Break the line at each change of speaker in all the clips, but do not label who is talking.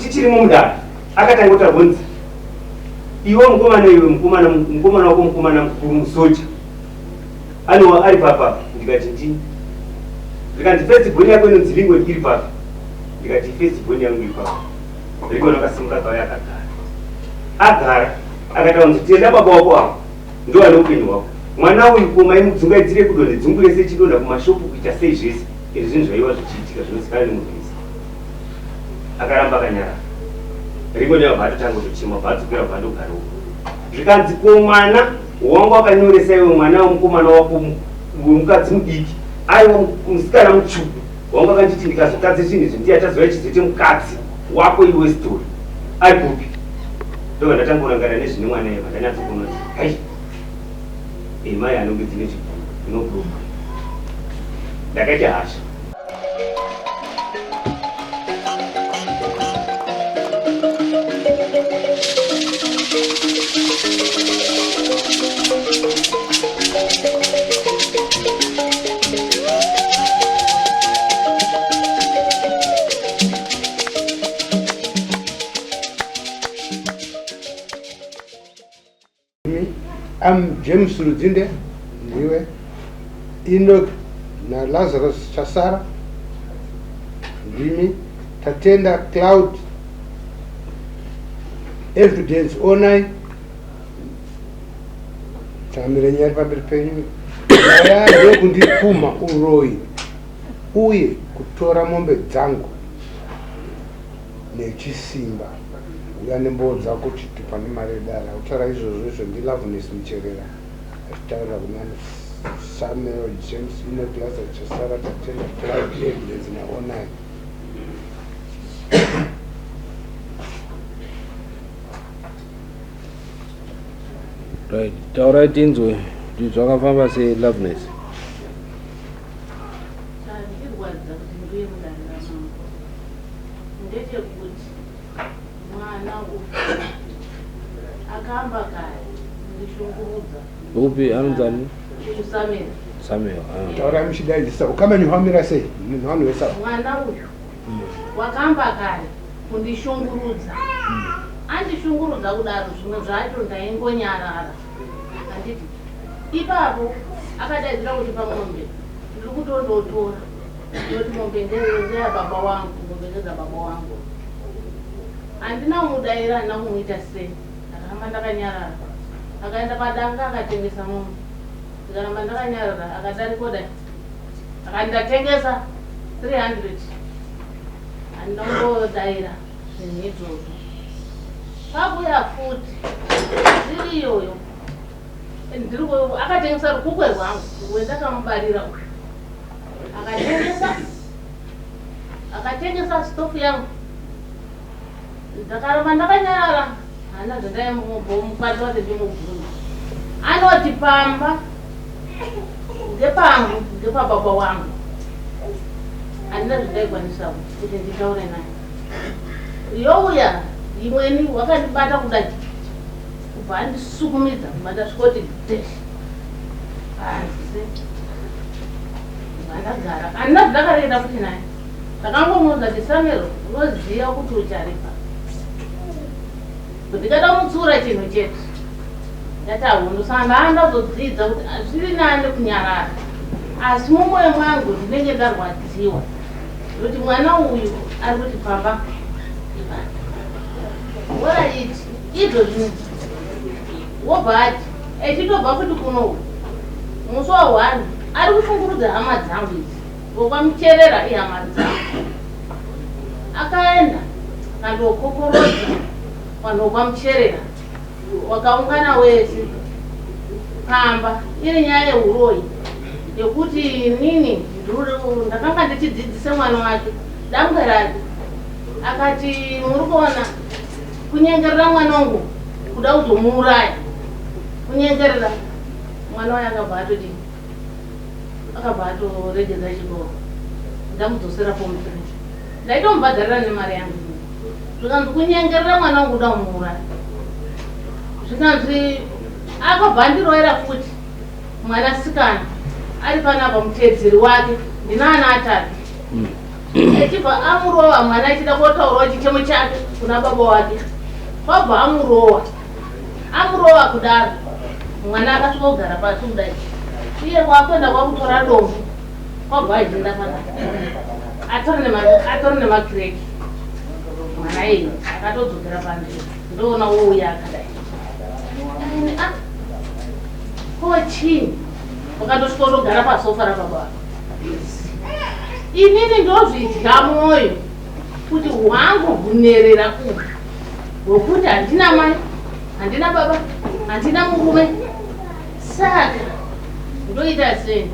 Tichirimo mudare akatanga kutaura kunzi iwe mukomana iwe mukomana mukomana wako mukomana mukuru musoja anowa ari papa ndikati ndini zvikanzi first born yako inonzi Lincoln iri papi ndikati first born yangu iri papa Lincoln akasimuka akauya akagara agara akataura kunzi tenda baba wako avo ndo ane upenyu hwako mwana uyu ko maimudzungaidzire kudonhe dzungu rese ichidonha kumashopu kuita sei zvese izvi zvinhu zvaiva zvichiitika zvinozikanwa nemunhu wese Akaramba akanyarara. Ringo ndiye abva atotanga kutochema bva adzokera bva andogara uko. Zvikanzi ko mwana wanga wakanyoresa iwe mwana wemukomana wako wemukadzi mudiki aiwa musikana mutsvuku wanga wakanditi ndikazokadze zvinhu izvi ndiye achazouya chizoite mukadzi wako iwe story ari kupi ndobva ndatanga kurangana nezvine mwana iye vandanyatsokuona kuti hai emai anonge dzine chiguru no problem ndakaita hasha
I'm James Ludzinde, ndiwe Enoch naLazarus Chasara, ndimi Tatenda Cloud, Evidence Onai, Tamire nyaya pamberi penyu. Nyaya ndeyekundipumha uroyi uye kutora mombe dzangu nechisimba. Uya nemboo dzako chitupa nemari yedare. Akutaura izvozvo izvo ndiLoveness Mucherera achitaurira kuna Samuel James Enoch Lazarus Chasara Tatenda Clyde Evidence naOnai.
Right, taurai tinzwe kuti zvakafamba sei Loveness.
Chandirwadza kuti ndiuye mudare ramambo ndechekuti mwana uyu akamba kare kundishungurudza.
Upi anonzani?
Uyu Samuel.
Samuel. Ah.
Taurai muchidaidzisa ukama nehwamira sei nevanhu vese ava.
Mwana uyu wakamba kare kundishungurudza. Andishungurudza kudaro zvimwe zvacho ndaingonyarara. Handiti ipapo akadaidzira kuti pamombe ndiri kutondotora noti mombe ndeya baba wangu mombe ndedzababa wangu handina kumudaira handina kumuita sei ndakaramba ndakanyarara akaenda padanga akatengesa mombe ndikaramba ndakanyarara akadarikoda akati ndatengesa 300 handina kungodaira zvinhu izvozvo pakuya futi zviri iyoyo akatengesa rukukwe rwangu rwendakamubarira uyu akatengesa akatengesa stofu yangu ndakaramba ndakanyarara hana zvandaimukwatira kuti ndimubvunza anoti pamba ndepangu ndepababa wangu handina zvandaikwanisa kuti nditaure naye youya imweni wakandibata kudai kubva andisukumidza kubva ndasvikoti dash panze ndagara handina zvandakareketa futi naye ndakangomuudza kuti Samuel unoziva kuti ucharipa ndikada kumutsiura chinhu chete ndati ahondo saka ndaa ndazodzidza kuti zviri nani kunyarara asi mumwoyo mwangu ndinenge ndarwadziwa nekuti mwana uyu ari kuti pamba oraiti izvo zvino wobva ati echitobva futi kuno uyu musi wa one ari kushungurudza hama dzangu idzi vokwamucherera ihama dzangu akaenda akandokokorodza vanhu vokwamucherera wakaungana wese pamba iri nyaya yehuroyi yekuti inini ndakanga ndichidzidzisa mwana wake dangwe rake akati muri kuona kunyengerera mwana wangu kuda kuzomuuraya kunyengerera mwana waye akabva atodii akabva atoregedza chikoro ndamudzosera form three ndaitomubhadharira nemari yangu zvikanzi kunyengerera mwana wangu kuda kumuuraya zvikanzi akabva andiroera futi mwanasikana ari panapa muteedzeri wake ndinaana atatu mm. Echibva amurova mwana achida kotaurawo chichemo chake kuna baba wake. Kwabva amurova. Amurova kudaro. Mwana akasvika kugara pasi kudai. Iye kwakuenda kwakutora dombo. Kwabva achienda panapa. Atori nemakireki. Mwana iye akatodzokera panzvimbo. Ndoona wouya akadai. Ah, ko chii? Wakatosvika kutogara pasofa rababa vako. Inini ndozvidya mwoyo kuti hwangu hunerera uhu hwekuti handina mai, handina baba, handina murume. Saka ndoita sei?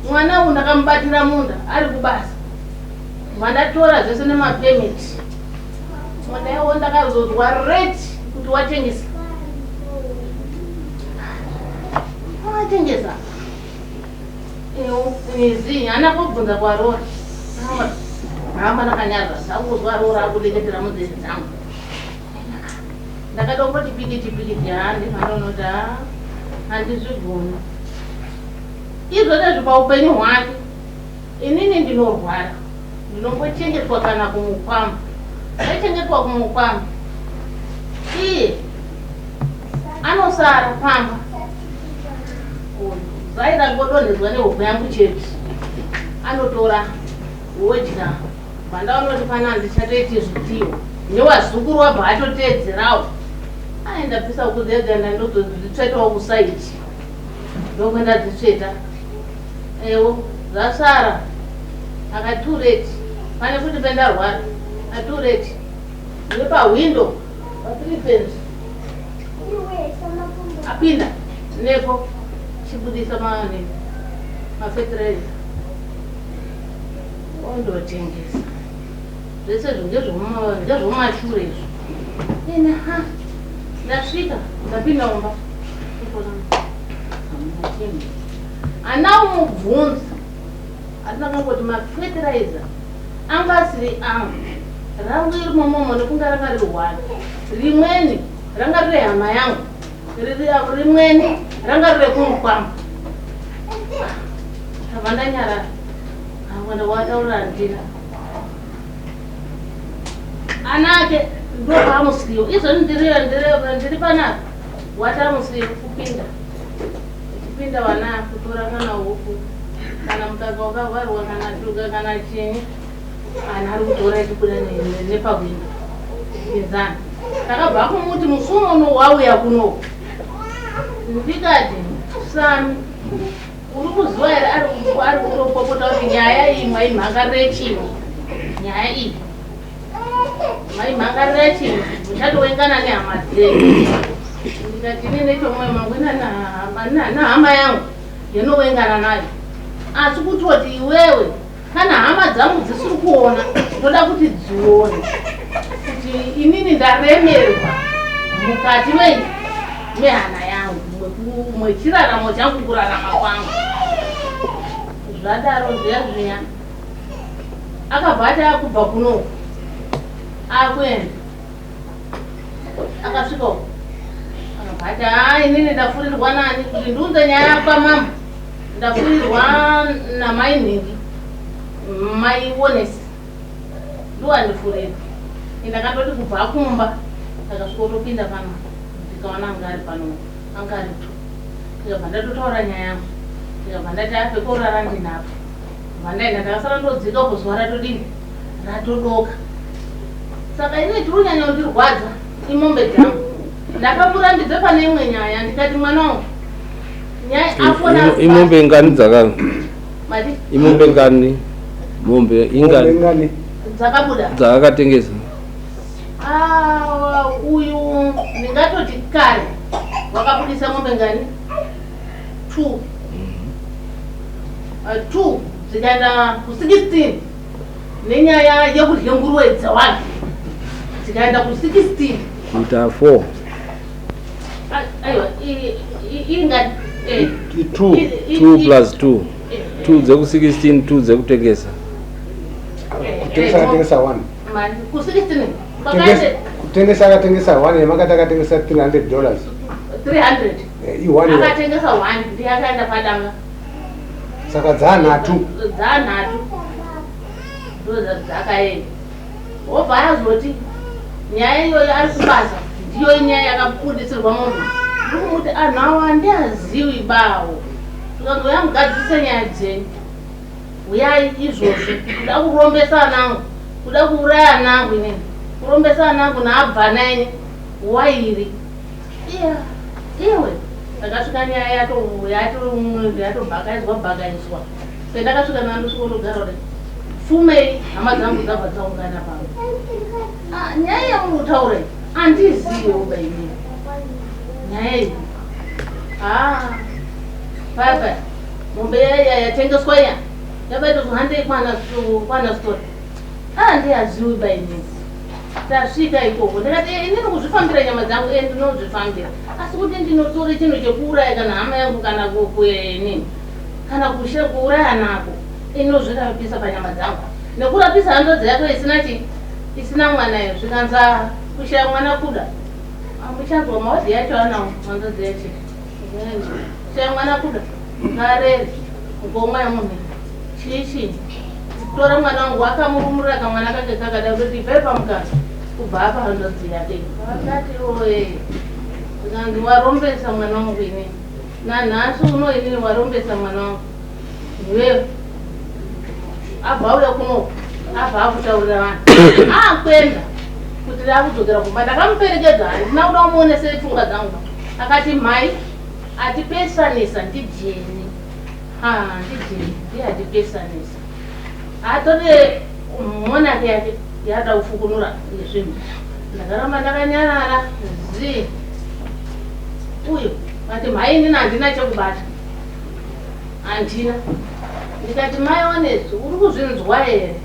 Mwana uyu ndakamubatira munda ari kubasa, vandatora zvese nemapemiti. Munda iwo ndakazozwa rate kuti watengesa, watengesa Izi hana kubvunza kwaroora. Hamba ndakanyarara ndakuzwa roora akudeketera munzeve dzangu. Ndakada kungoti pikiti pikiti handi mandonoti ha handizvigoni. Izvozvo paupenyu hwake inini ndinorwara ndinombochengetwa kana kumukwama ndachengetwa kumukwama iye anosara pamba Zai rangodonhedzwa nehuku yangu chete anotora wodya pandaona kuti pana handichatoiti zvitiwo newazukuru wabva atoteedzerawo ayi ndabvisa huku dziya dziya ndandozodzitsvetawo kusaiti ndokwe ndadzitsveta ewo zvasara akatureti pane kuti pendarwara atureti nepahwindo patrifenzi Apinda nepo chibudisa mane mafetiraiza ondotengesa zvese izvo ngezvomumashure izvo ine ha ndasvika ndapinda mumba ana umubvunza asina kungoti mafetiraiza anga asiri angu rangu iri momomo nekunge ranga riri one rimweni ranga riri hama yangu rimweni ranga riri rekumwe kwangu ndabva ndanyarara awanda wataura handina ana ake ndopaamusiyo izvoni ndiri panapa watamusiyo kupinda kupinda vana kutora kana huku kana mukaka wakavharwa kana shuga kana chinyi Ana ari kutora ichibuda nepahwindo pinzana. Takabva kumuti musi unono wauya kuno. Ndikati Sami uri kuziva here ari kutopopota kuti nyaya iyi maimhangarire chimwe nyaya iyi maimhangarire chimwe muchatowengana nehama dzenyu ndikati ini nechomwoyo mangu nahama yangu ndinowengana nayo asi kutoti iwewe Kana hama dzangu dzisiri kuona ndoda kuti dzione kuti inini ndaremerwa mukati mei mehana yangu mwechiraramo changu kurarama kwangu. Zvadaro zviya zviya akabva ati akubva kunoku akuenda akasvika uko akabva ati haa inini ndafurirwa nani kuti ndiunze nyaya yakwamambo Ndafurirwa namai nhingi mai Wonesi ndowandifurira ndakatoti kubva kumba ndakasvika kutopinda pano ndikaona anga ari pano anga ari tu ndikabva ndatotaura nyaya yangu ndikabva ndati ape korara ndinapo bva ndaenda ndakasara ndodzika uko zuva ratodini ratodoka saka ini chiri kunyanya kundirwadza imombe dzangu ndakamurambidza pane imwe nyaya ndikati mwana wangu
Imombe ingani dzaka? Imombe ngani? Mombe ingani?
Dzakabuda.
Dzakatengesa.
Ah, uyu ndingatoti kare wakabudisa mombe ngani? 2. 2 dzikaenda ku 16 nenyaya yekudya nguruwe dzevanhu dzikaenda ku 16
kuita 4
aiwa ingani
2 2 plus 2 2 dzeku 16 2 dzekutengesa
kutengesa akatengesa 1
ku 16
kutengesa akatengesa 1 yemakati akatengesa 300 dollars
300
i1
akatengesa 1 ndiye akaenda padanga
saka dzaanhatu
dzaanhatu. Ndozvadzakaenda. Wobva azoti nyaya iyoyo ari kubasa ndiyo nyaya yakabudisirwa munhu. Ndiri kumuti anhu awo handiaziwi bawo. Zvikanzi uya mugadzirise nyaya dzenyu. Uyai izvozvi kuda kurombesa anangu, kuda kuuraya anangu inini. Kurombesa anangu naabvana ini wairi. Iya, iwe ndakasvika nyaya yato yato yatobhakaidzwa bhakaidzwa. Pendakasvika ndandosvikondogara kudai. Fumei hama dzangu dzabva dzaungana pano. Ah, nyaya yamuri kutaura iyi handiziviwo ba inini. Nyaya iyi. Ah, paya paya mombe iya yatengeswa iya yabaitozwa handei kwana kwana story. Ah, ndiyaziwi ba inini. Tasvika ikoko ndikati eh, inini kuzvifambira nyama dzangu eh, ndinozvifambira asi kuti ndinotore chinhu chekuuraya kana hama yangu kana kuenini kana kushe kuuraya nako inozvirapisa panyama dzangu nekurapisa hanzvadzi yako isina chi isina mwana iyo zvikanza kushaya mwana kuda ah, muchanzwa mawadhi yacho anawo hanzvadzi yacho kushaya mwana kuda ngarere ngomwa yemunhu chii chii kutora mwana wangu akamurumurira kamwana kake kakada kutoti ibvai pamukana kubva apa hanzvadzi yake akati oye zvikanzi warombesa mwana wangu inini Nanhasi uno inini warombesa mwana wangu iwewe abva auya kuno abva akutaurira vanhu akuenda kuti ndakudzokera kumba ndakamuperekedza handina kuda kumuonese pfungwa dzangu akati mhai atipesanisa ndijeni ha ndijeni ndiye atipesanisa atore monaki yake yaada kufukunura yezvinhu ndakaramba ndakanyarara zii uyo Vati mhai inini handina chekubata. Handina. Ndikati mai Onesi uri kuzvinzwa here?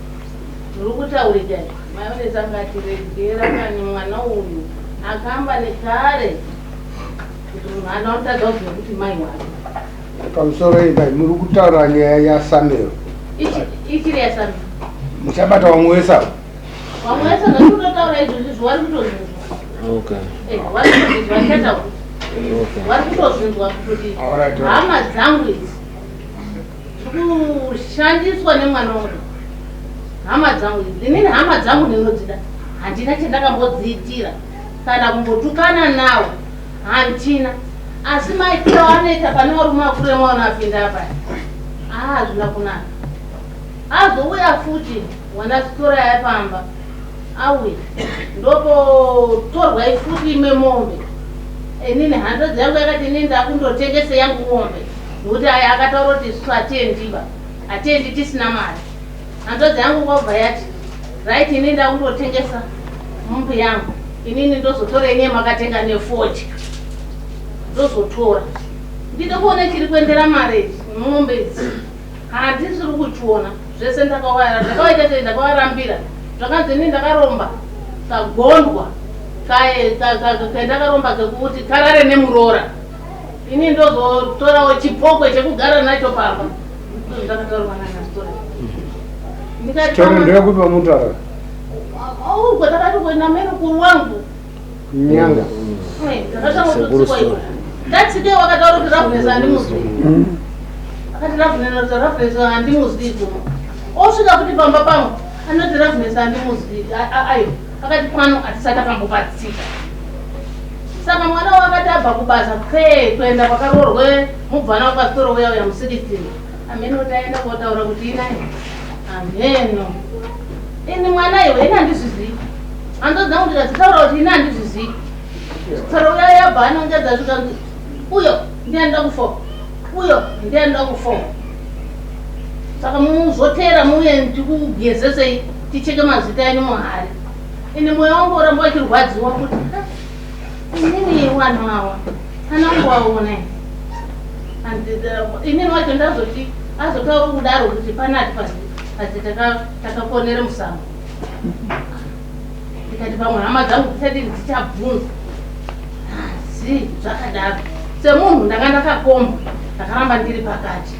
Zviri kutaurika izvi. Mai Onesi angati regera kani mwana uyu akamba nekare kuti munhu anotadza kuziva kuti mai wake.
Pamusoro imbai muri kutaura nyaya yaSamuel.
Ichiri yaSamuel.
Muchabata vamwe wese ava.
Vamwe vese zvandinotaura izvozvi izvo vari kutozvinzwa.
Okay.
Eh, vari kutozvinzwa ndichataura.
Okay.
Vari kutozvinzwa kuti
Alright, alright.
hama dzangu idzi dziri kushandiswa nemwana wangu. Hama dzangu idzi inini hama dzangu ndinodzida. Handina chandakambodziitira kana kumbotukana nawo handina. Asi maitiro anoita pane varume vakuru vemaona apinda apa. Ah, hazvina kunaka. Azouya futi Wana sitora yapamba auya ndopotorwa ifuti imwe mombe inini hanzvadzi yangu yakati inini ndakundotengese yangu mombe nokuti aya akataura kuti isusu hatiendiba hatiendi tisina mari hanzvadzi yangu kwabva yati right inini ndakundotengesa mombe yangu inini ndozotora yenye makatenga nefodya ndozotora ndide kuona chiri kuendera mari idzi mombe idzi Handisiri kuchiona zvese ndakawara ndakawaita sei ndakawarambira zvakanzi ini ndakaromba kagondwa kaye kendakaromba kekuti karare nemuroora ini ndozotorawo chipokwe chekugara nacho pamba ndakataurwa nanastory
Story ndeyekupi vamutaura?
Uko takati kuenda mene kuru wangu
Nyanga.
Sekuru story.
Ndatsike wakataura kuti Ravnes handimuzwi. Akati Ravnes Ravnes handimuzwi kuno. Osvika kuti pamba pangu anoti Ravnes handimuzwi ayo. Akati pano hatisati akambopatsika. Saka mwana wakati abva kubasa pfee kuenda kwakaroorwe mubvana wapasitoro uya uya mu16. Ameno kuti aenda kotaura kuti inai. Ameno. Ini mwana iwe ini handizvizivi. Hanzvadzi dzangu ndikadzitaura kuti ini handizvizivi. Tsoro uya yabva anongedza zvikanzi uyo ndiye anoda kufa. Uyo ndiye anoda kufa. Saka muzoteera muuye ndikugezesei ticheke mazita enyu muhari. Ini mwoyo wangu woramba uchirwadziwa kuti ah, inini vanhu awa ana wangu waona inini wacho ndazoti azotaura kudaro kuti panati pasi pasi takakonere musango ndikati pamwe hama dzangu dzisati dzichabvunza asi zvakadaro semunhu ndanga ndakakomba ndakaramba ndiri pakati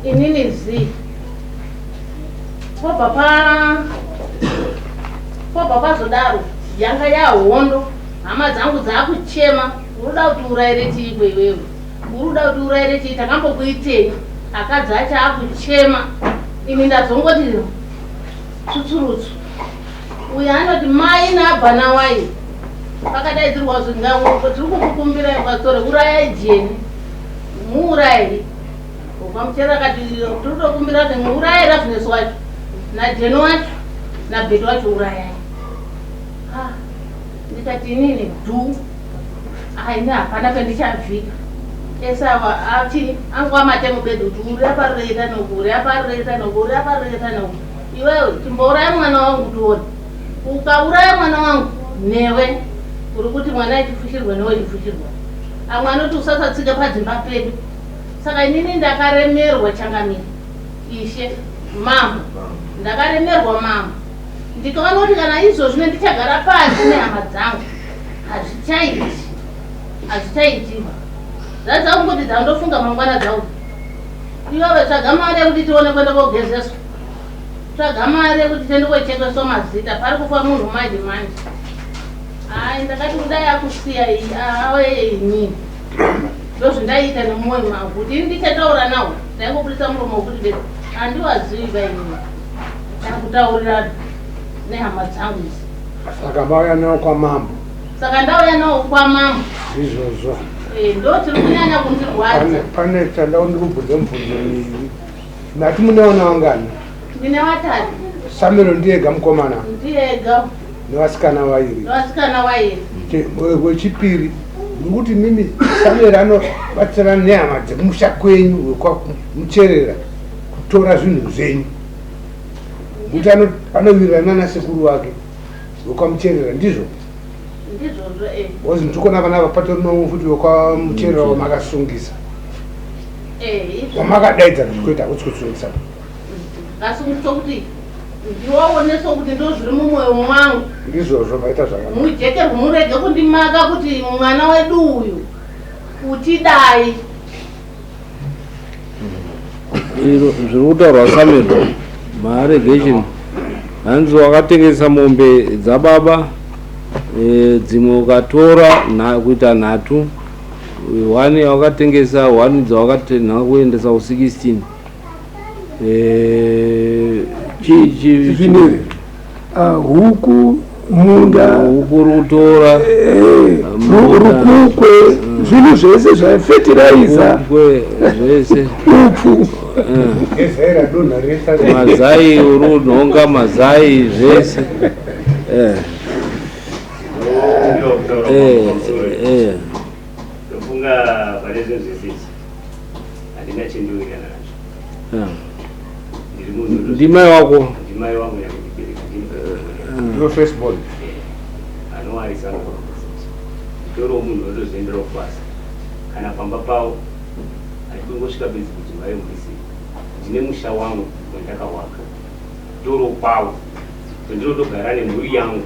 inini zii pobva pa pobva pazodaro yanga yahondo hama dzangu dzakuchema uruda kuti uraire chiiko iwewe uruda kuti uraire chii takambokuitei akadzi acho akuchema ini ndazongoti Tsutsurutsu uyo anoti mai naabva nawai pakadaidzirwa kuti tiri kukukumbirai pastor urayai Jeni muurayi kwamuchera akati tiri kutokumbira kuti muurayi Loveness wacho naJeni wacho naBheti wacho urayai. Ndikati inini dhu aini hapana pendichavhika ese ava achi anguva matemo bedzi kuti uri aparireta noku uri aparireta noku uri aparireta noku iwewe chimbouraya mwana wangu tione ukauraya mwana wangu newe uri kuti mwana achifushirwa newe chifushirwa amwe anoti usasatsika padzimba pedu saka inini ndakaremerwa changamire ishe mambo ndakaremerwa mambo ndikaona kuti kana izvozvi ndichagara pasi nehama dzangu hazvichaiti hazvichaitiwa zvadzakungoti dzandofunga mangwana dzauya iwewe tsvaga mari yekuti tione kuenda kogezeswa tsvaga mari yekuti tiende kochekeswa mazita pari kufa munhu manje manje hai ndakati kudai akusiya auye inini ndozvindaiita nemwoyo mangu kuti ini ndichataura nawo ndaingobudisa muromo wekuti be handiwazivi vainini ndakutaurira nehama dzangu idzi.
Saka mauya nawo kwamambo.
Saka ndauya nawo kwamambo.
Izvozvo.
Ndo chiri kunyanya kundirwadza.
Pane chandau ndikubvunza mubvunzo miviri. Ndati mune vana vangani?
Ndine vatatu.
Samuel ndiyega mukomana?
Ndiyega.
Nevasikana vairi?
Nevasikana vairi.
Wechipiri nokuti mimi Samuel anobatsirana nehama dzekumusha kwenyu wekwamucherera kutora zvinhu zvenyu. Kuti anowirirana nasekuru wake wekwamucherera ndizvo?
Ndizvozvo.
Because ndikona vana vapatori nomwe futi wekwamucherera wamakasungisa. Wamakadaidza kuti kwete hakusi kusungisa.
Ndasungisa kuti ndiwaoneswa kuti ndo zviri mumwoyo mwangu.
Ndizvozvo maita zvakanaka.
Mujekerwe murege kundimaka kuti mwana wedu uyu utidai.
Iro zviri kutaurwa Samuel maaregation hanzi wakatengesa mombe dzababa dzimwe ukatora kuita nhatu one wakatengesa one dzawakatenha kuendesa ku 16
Zviniri huku munda
huku rutora
rukukwe zvinhu zvese zvafertilizer
kwe zvese
upfu
Gezai radonha rese.
Mazai uri unhonga mazai zvese.
Ndofunga pane zvinhu zvese izvi handina chendowirirana nazvo. Ndiri munhu
Ndimai wako?
Ndimai wangu nyakundibereka ndini.
Ndiwe first born.
Anowarisa nditorowo munhu wotozvienderawo kubasa kana pamba pavo handikungosvika bedzi kuti vave murisi ndine musha wangu wandakawaka toro kwavo kwendinotogara nemhuri yangu.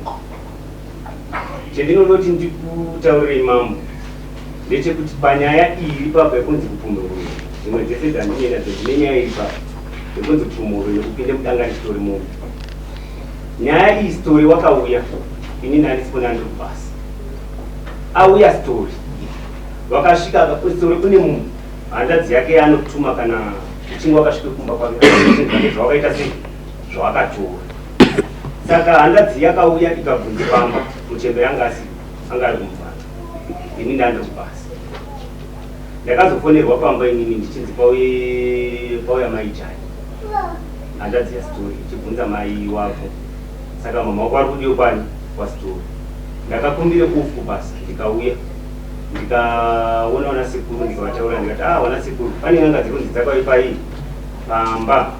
Chendinodoti ndikutaurirei mambo ndechekuti panyaya iyi iri papa yekunzi kupumhururo dzimwe dzese dzandine nadzo dzine nyaya iri papa yekunzi kupumhururo yekupinde mudanga ndichitori mombe. Nyaya iyi story wakauya ini ndandisipo ndandiri kubasa. Auya story vakasvika story kune munhu hanzvadzi yake yaanotuma kana uchinge wakasvika kumba kwake zvawakaita sei zvawakatora. Saka hanzvadzi yakauya ikabvunza pamba muchembere anga asi anga ari kumubvana ini ndandiri kubasa. Ndakazofonerwa pamba inini ndichinzi pauya mai Jani hanzvadzi yaStory ichibvunza mai wako saka mama wako ari kudiwa kwani kwaStory. Ndakakumbire off kubasa ndikauya ndikaona vana sekuru ndikavataura ndikati vana sekuru pane n'anga dziri kunzi dzakauya pai pamba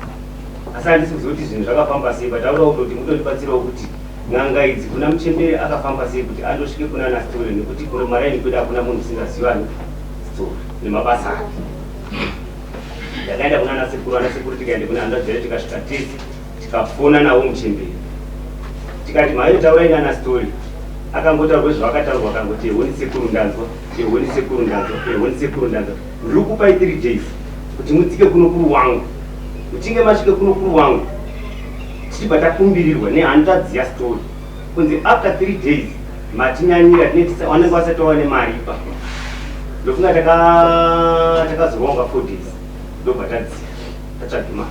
asi handisi kuziva kuti zvinhu zvakafamba sei but auda kutoti mutondibatsirawo kuti n'anga idzi kuna muchembere akafamba sei kuti andosvike kuna ana Story nekuti maraini kwedu hakuna munhu usingazivani Story nemabasa ake. Ndakaenda kuna ana sekuru, ana sekuru tikaenda kuna hanzvadzi yacho tikasvika tese tikafona navo muchembere tikati mhayo taurai nana Story. Akangotaurwa zvavakataurwa akangoti ehoni sekuru ndanzwa, ehoni sekuru ndanzwa, ehoni sekuru ndanzwa. Ndiri kukupai 3 days kuti mudzike kuno kuru wangu. Muchinge masvike kuno kuru wangu tichibva takumbirirwa nehanzvadzi yaStory kunzi after 3 days matinyanyira vanenge vasati vava nemari ipa. Ndofunga takazoronga 4 days ndobva tadzika tatsvage mari.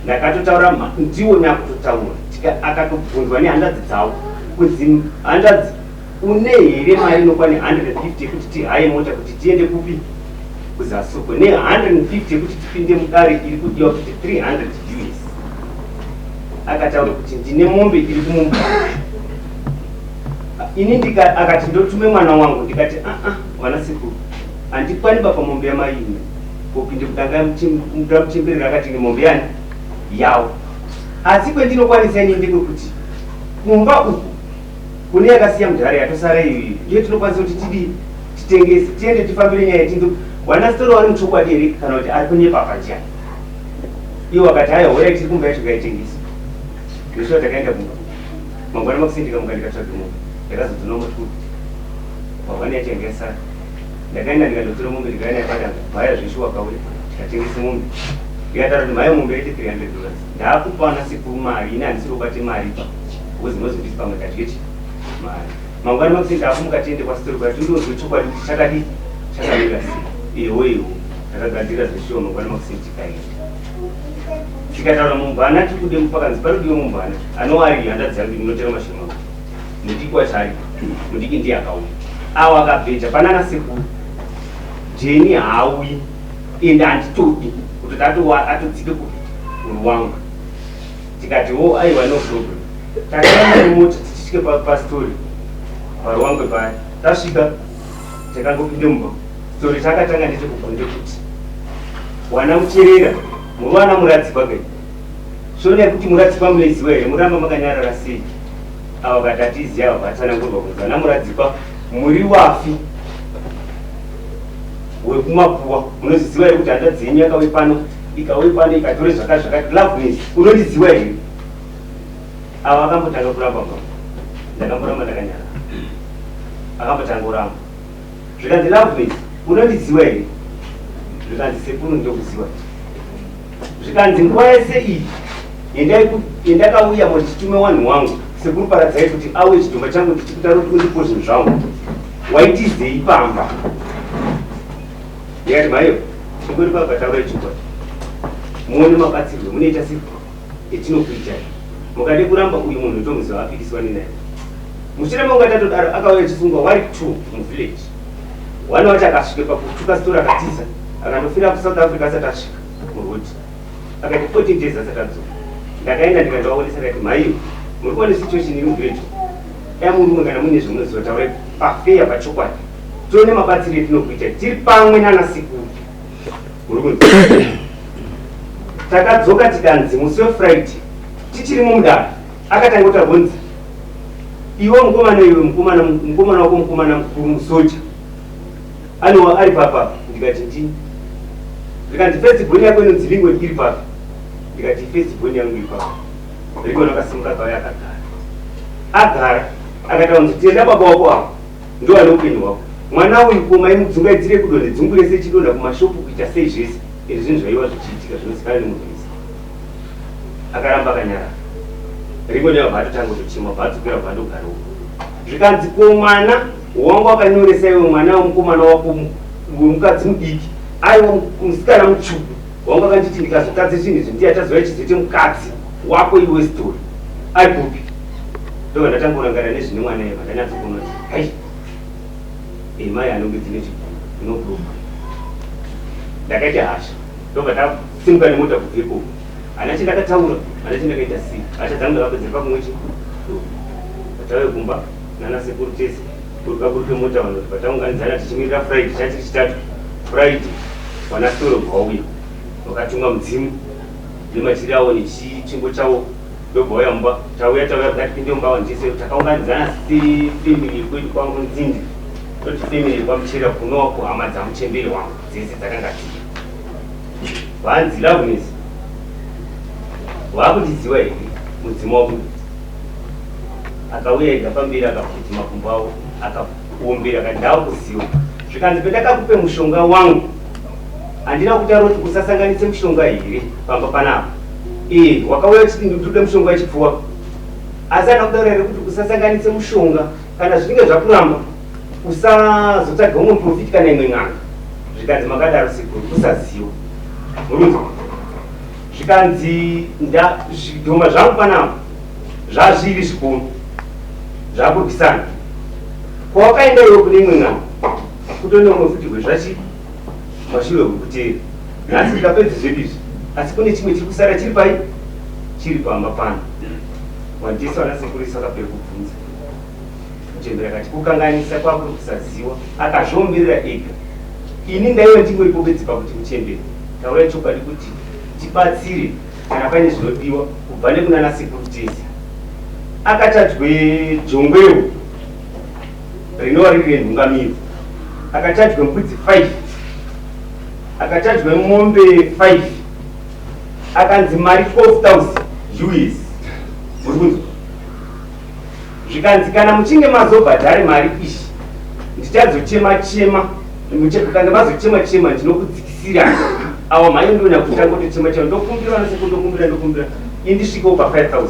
Ndakatotaura ndiwo nyakutotaura Akatobvunzwa nehanzvadzi dzavo kunzi, "Hanzvadzi, une here mari inokwana 150 yekuti tihaye mota kuti tiende kupi, kuzasuko, ne150 yekuti tipinde mudare iri kudiwa kuti 300 US?" Akataura kuti, "Ndine mombe iri kumumba ini." Akati, "Ndotume mwana wangu." Ndikati, "Aa, vana sekuru, handikwani bapa mombe yamaini kopinde kudanga muchemberera." Akati, "Mombe yani yawo, asi kwendinokwanisa ini ndekwekuti kumba uku kune yakasiya mudhara yatosara iyoyo, ndiyo tinokwanisa kuti tidii, titengese, tiende tifambire nyaya yetindo wanasitori wari muchokwadi here kana kuti ari kunyepa panjani." Iwo akati, "Haya, horai, tiri kumba yacho, ngaitengese." Ndosvika takaenda kumba mangwana makuseni, ndikamuka ndikatsvaga mombe, ndakazodzona muturu pahwani yacho yanga yasara. Ndakaenda ndikandotora mombe, ndikauya nayo padanga bhaya zveshuwa. Akauya, tikatengese mombe. Ndikataura kuti, "Mhaiyo, mombe yaite $300, ndaakupa ana sekuru mari. Ini handisiri kubate mari pa because munozonditi pamwe tadye chi mari." Mangwana makuseni taakumuka, tiende kwasitori kwati tindonzwe chokwadi kuti chakadii, chakamira sei. Iwo iwo takagadzira zveshuwa. Mangwana makuseni tikaenda, tikataura mumvana tiri kude pakanzi parikudiwe mumvana anowari hanzvadzi yangu inotera mashoma, mudiki wacho aripo, mudiki ndiye akauya. Awo akabheja panana sekuru, "Jeni haauyi, ende handitodi kutoti atodzike kupi ruwangu." Tikati, "O, aiwa, no problem." Takaenda nemota tichisvike pastori paruwangwe paya. Tasvika, takangopinde mumba. Story chakatanga ndechekubvunze kuti, "Wana Mucherera, muri wana Muradzikwa kai? Shona yekuti Muradzikwa munoiziva here? Muramba makanyarara sei?" Ava kati, "Hatizivi." Ava vatsanangurwa kunzi, "Vana Muradzikwa muri wafi wekumapuwa. Munozviziva here kuti hanzvadzi yenyu yakauye pano, ikauye pano, ikatore zvakati zvakati? Loveness, unondiziva here?" Ava akambotanga kuramba. Mama, ndakamboramba ndakanyarara. Akambotanga kuramba. Zvikanzi, "Loveness, unondiziva here?" Zvikanzi, "Sekuru, ndokuziva." Zvikanzi, "Nguva yese iyi yendakauya muchitume wanhu wangu, sekuru Paradzai, kuti auye chidhoma changu ndichikutaura kuti undipo zvinhu zvangu, waitizei pamba?" Ndikati, "Maiyo, chingori papa, taurai chokwadi, muone mabatsirwe munoita sei etinokuitai. Mukade kuramba, uyu munhu tomuziva, apikiswa nenaye." Mushure mekunga tatodaro, akauya achisungwa wari two muvillage. One wacho akasvike pakutuka sitori, akatiza, akandofira kuSouth Africa. Asati asvika murodi akaita 14 days asati adzoka. Ndakaenda ndikandovaonesa, kati, "Mhaiyo, muri kuona situation iri muvillage. Dai murume kana muine zvamunoziva, taurai pafeya, pachokwadi, tione mabatsiro etinokuita tiri pamwe nanasekuru." Muri kunzi takadzoka, tikanzi musi weFriday tichirimo mudare, akatanga kuti abvunzi, "Iwe mukomana, iwe mukomana, mukomana wako mukomana mukuru musoja anowa ari papa?" Ndikati, "Ndini." Ndikanzi, "First born yako inonzi Lingwe iri papi?" Ndikati, "First born yangu iri papa." Ringoni akasimuka, akauya, akagara. Agara, akataura kuti, "Tenda baba wako avo, ndo ane upenyu hwako. Mwana uyu koma imudzungaidzire kudonhe dzungu rese, chidonha kumashopu, kuita sei zvese izvi, zvinhu zvaiwa zvichiitika zvinozikanwa nemunhu wese." Akaramba akanyarara. Ringoni abva atotanga kutochema, bva adzokera, bva andogara uko. Zvikanzi, "Ko mwana wangu akanyoresa iwe, mwana wemukomana wako wemukadzi mudiki, aiwa, musikana mutsvuku wangu akanditi ndikazotadze zvinhu izvi ndiye achazouya chizoite mukadzi wako iwe story, ari kupi?" Ndobva ndatanga kurangarira nezvine mwana eva. Ndanyatsokuona kuti hai, emai anonge dzine chiguru, no problem. Ndakaita hasha, ndobva ndasimuka nemota kubva ikoko. Hana chendakataura, hana chendakaita sei. Hasha dzangu ndakapedzera pakumwe chi patauye kumba nana sekuru tese, kuruka kuruke mota. Vanhu kuti pataunganidzana tichimirira Friday, chachiri Chitatu, Friday vana soro vauya, vakatunga mudzimu nemachiri avo nechitsvimbo chavo, ndobva uya mumba. Tauya, tauya, ngatipinde mumba vanhu tese. Takaunganidzana sefamily kwedu kwangu Nzindi, toti family kwaMuchera, kunova kuhama dzamuchemberi wangu dzese dzakanga dziri. Vanzi, "Loveness, wakundiziva here?" Mudzimu wabuda, akauya ega pamberi, akabvudza makumbo avo, akaombera, akati, "Ndakuziva." Zvikanzi, "Pendakakupe mushonga wangu, handina kutaura kuti usasanganise mushonga here pamba panapa? Ee, wakauya uchiti ndikude mushonga wechipfuwa, asi handina kutaura here kuti usasanganise mushonga? Kana zvinenge zvakuramba, usazotsvaga umwe muprofiti kana imwe n'anga?" Zvikanzi, "Makadaro sekuru, kusaziva." Murunzi zvikanzi, "Zvidhoma zvangu panapa." Zvazviri zvikuru zvakurwisana. Kwawakaenda iwe kune imwe n'anga kutone umwe futi hwezvachi mashure hwekuteera. Nhasi tikapedza zvedu izvi, asi kune chimwe chiri kusara chiri pai chiri pamba pano. Wandisa vanasekuru isu akapera kubvunza. Muchembere akati kukanganisa kwakuri kusaziwa, akazviomerera ega. Ini ndaiva ndingoripo bedzi pakuti muchembere taurai chokwadi kuti tibatsire kana paine zvinodiwa kubva nekunana sekuru tese. Akachajwe jongwewo rinova riri renhungamiro, akachajwe mbudzi 5, akachajwe mombe 5, akanzi mari 12,000 US. Muri kunzwa? Zvikanzi kana muchinge mazobhadhare mari ishi ndichazochema chema, kana mazochema chema ndinokudzikisira awa mhai ndonya kutanga kutochema chema, ndokumbira vana sekuru, ndokumbira ndokumbira indisvikewo pa 5000.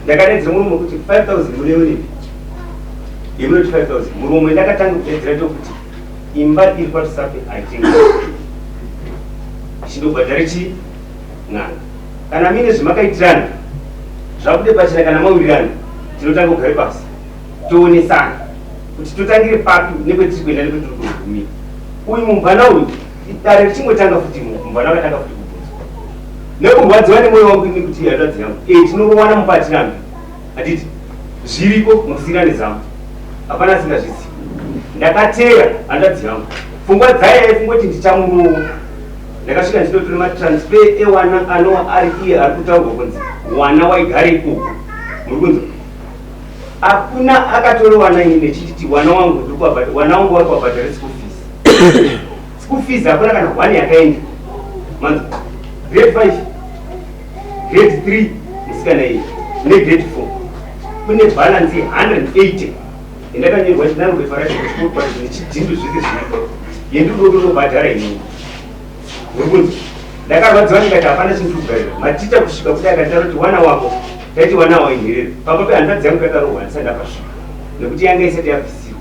Ndakadaidzira murume kuti 5000 muneonepi yemunoti 5000. Murume ndakatanga kudaidzira ndokuti imba iri kwaRusape haitengi, ichindobhadhare chii n'anga. Kana mine zvamakaitirana zvabude pachena, kana mawirirana tinotanga kugare pasi toonesana kuti totangire papi nekwetiri kuenda nekwetiri kugumira. Uyu mumvana uyu dare richingotanga futi, mumvana akatanga futi kubvunzwa nekurwadziwa nemwoyo wangu ini kuti hanzvadzi yangu e tinorowana mupatirambi handiti zviriko mukusiyirane zamu, hapana asingazvizivi. Ndakateera hanzvadzi yangu, pfungwa dzayo yaifungoti ndichamurowa. Ndakasvika ndinotora matransfer ewana anova ari iye ari kutaurwa kunzi wana waigara ikoko. Muri kunzwa? Hakuna akatora wana ini nechititi wana wangu ndiri kuwabhadhara, wana wangu wari kuwabhadhara school fees. School fees hakuna kana one yakaenda. Manzwa? Grade 5, grade 3 musikana iyi negrade 4 kune balance ye180 yandakanyorwa ndinarobva racho kuchikoro kwacho nechidhindo zvese zviripo yendinodotobhadhara inini. Muri kunzwa? Ndakarwadziwa ndikati hapana chinhu kugarira maticha kusvika kudai akanditaura kuti wana wako taiti wana wainherera pamba pehanzvadzi yangu yakarohwa handisati ndapasvika nekuti yanga isati yabvisiwa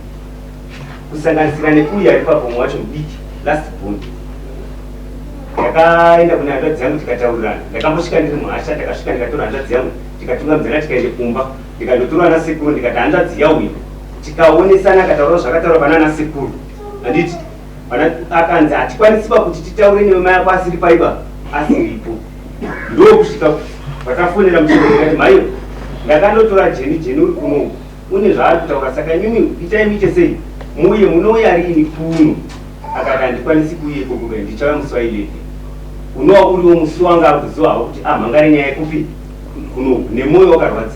kusanganisira neuyu ari papo wacho mudiki last born. Ndakaenda kune hanzvadzi yangu tikataurirana. Ndakambosvika ndiri muhasha, ndakasvika ndikatora hanzvadzi yangu tikatungamidzana tikaende kumba, ndikandotora ana sekuru ndikati hanzvadzi yauya, tikaonesana akataura zvakataura pana ana sekuru handiti akanzi hatikwanisiba kuti titaure newe mai ako asiri paiba asiripo. Ndokusvika vakafonera muchembere ndikati mhaiyo ndakandotora Jeni, Jeni uri kuno une zvaari kutaura, saka imimi itai muite sei muuye, munouya riini kuno? Akati handikwanisi kuuya ikoko kai, ndichauya musi wa11 unova uriwo musi wanga akuziva havo kuti amhangare nyaya yekupi kunoku. Nemwoyo wakarwadza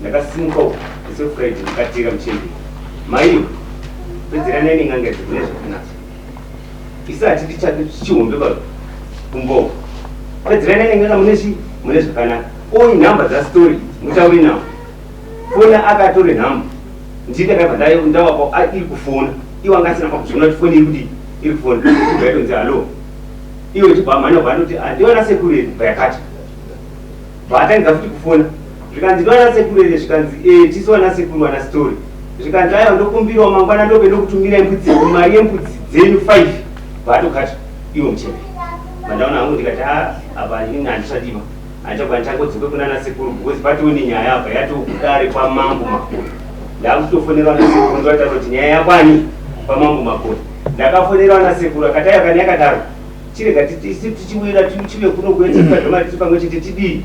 ndakasimuka uku musi weFriday ndikatera muchembere, maiyo pedzeranai nen'anga idzi mune zvakanaka, isi hatidi chihombe pano kumbowo, pedzeranai nen'anga mune chi mune zvakanaka. Oi nhamba dzastori mutaure nawo, fona akatore nhamba ndii ndakabva ndawapa iri kufona iwo anga asina pakuzviona kuti foni iri kudii iri kufona ibva yatonzi hallo, iwe chibva mhanya bva andoti andiwana sekuru here, bva yakati bva atangidza futi kufona zvikanzi ndiwana sekuru here, zvikanzi e tisu wana sekuru wana story, zvikanzi aiwa ndokumbirawo mangwana ndobe ndokutumira mbudzi mari yembudzi dzenyu 5, bva atokata iwo muchembere. Mandaona hangu ndikati apa inini handichadiwa handichagwa ndichangodzoke kuna nasekuru because patione nyaya apa yatokudare kwamambo Makoni. Ndakutofonerwa nasekuru ndoataura kuti nyaya yakwani kwamambo Makoni. Ndakafonerwa nasekuru akati aiwa kana yakadaro chirega tichiwira tichive kuno kuetipazvamari tiri pamwe chete tidii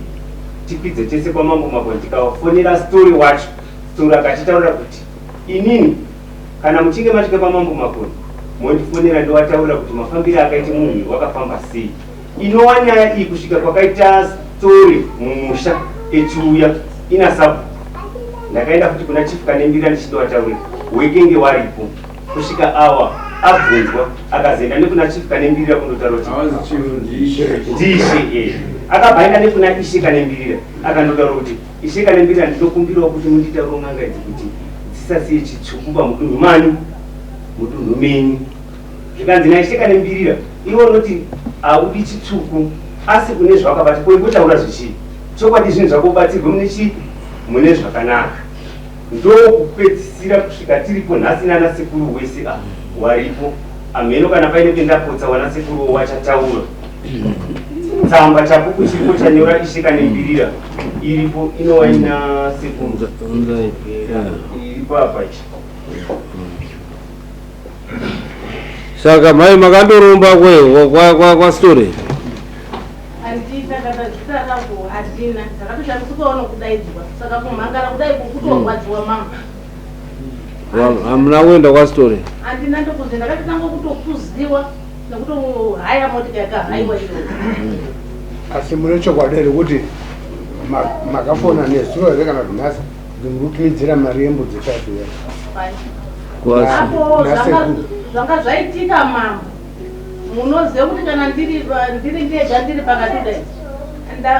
tikwidze tese kwamambo Makoni. Tikafonera story wacho, story akatitaurira kuti inini kana muchinge masvika pamambo Makoni mondifonera ndowataurira kuti mafambiro akaita munhu wakafamba sei. Inova nyaya iyi kusvika kwakaita story mumusha echiuya ina sabu. Ndakaenda futi kuna chief Kanembira ndichindovataurira wekenge waripo kusvika awa abvunzwa akazoenda nekuna chief Kanembirira kundotaura kuti ndiishe. Akabva aenda nekuna ishe Kanembirira akandotaura kuti ishe Kanembirira ndinokumbirawo kuti munditaurire n'anga idzi kuti dzisasiye chitsvuku pamudunhu mani mudunhu menyu. Zvikanzi naishe Kanembirira iwe unoti haudi chitsvuku asi une zvawakabata ko ingotaura zvichii chokwadi zvinhu zvako ubatsirwe mune chii mune zvakanaka. Ndokupedzisira kusvika tiripo nhasi nana sekuru wese waripo amheno kana paine pendapotsa wana sekuru wachataura. Tsamba chapupu chiripo chanyora Ishe Kanembirira iripo inova ina sekuru iripo apa ichi.
Saka mai makandoromba kwe kwa kwa story.
Handina kana zita rangu handina ndakatoshamisikawo nokudaidzwa saka kumhangara kudai kukutorwadziwa mama.
Hamuna kuenda kwastory?
Handina ndokuzi ndakatotanga kutokuziwa nekutohaya motika yakahaiwa iyoyo.
Asi mune chokwadi here kuti makafona nezuro here kana kuti nhasi kuti muri kutumidzira mari yembudzi 5 here?
Apo zvanga zvaitika mambo munoziva kuti kana ndiri ndiri ndega ndiri pakati kudai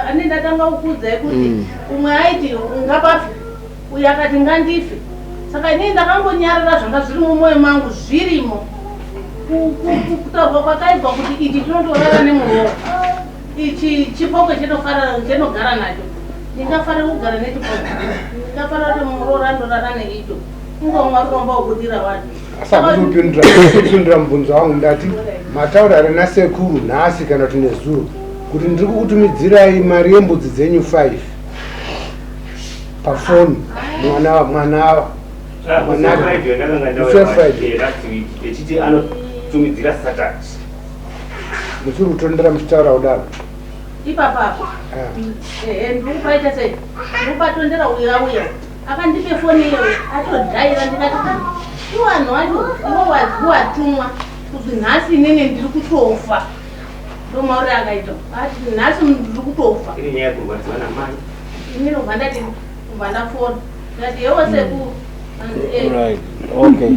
ane ndatanga kukuudzai kuti umwe aiti ungapafe uyu akati ngandife saka inini ndakangonyarara zvanga zviri mumwoyo mangu zvirimo kutaurwa kwakaitwa kuti ichi chinondorara nemuroora ichi chipoko chenogara nacho ndingafanira kugara nechipoko ndingafanira kuti muroora andorara neicho ingomwa ruromba wokudira vanhu.
Asi hamusi kupindura mubvunzo wangu. Ndati mataura here nasekuru nhasi kana kuti nezuro kuti ndiri kukutumidzirai mari yembudzi dzenyu 5 pafoni mwana mwana ava
Mwana Friday ndakanga ndauya last week echiti anotumidzira Saturday.
Muchiri kutondera muchitaura kudaro.
Ipapapo. Ehe ndikupaita sei? Ndikupatondera uya uya. Akandipe foni iyoyo atodhaira ndikati ah iwo anhu acho iwo watumwa kuti nhasi inini ndiri kutofa. Ndomauri akaita. Ati nhasi ndiri kutofa.
Iri nyaya yekurwadziwa namai.
Inini ubva ndati ubva ndafona. Ndati yewo sekuru.
Right. Okay.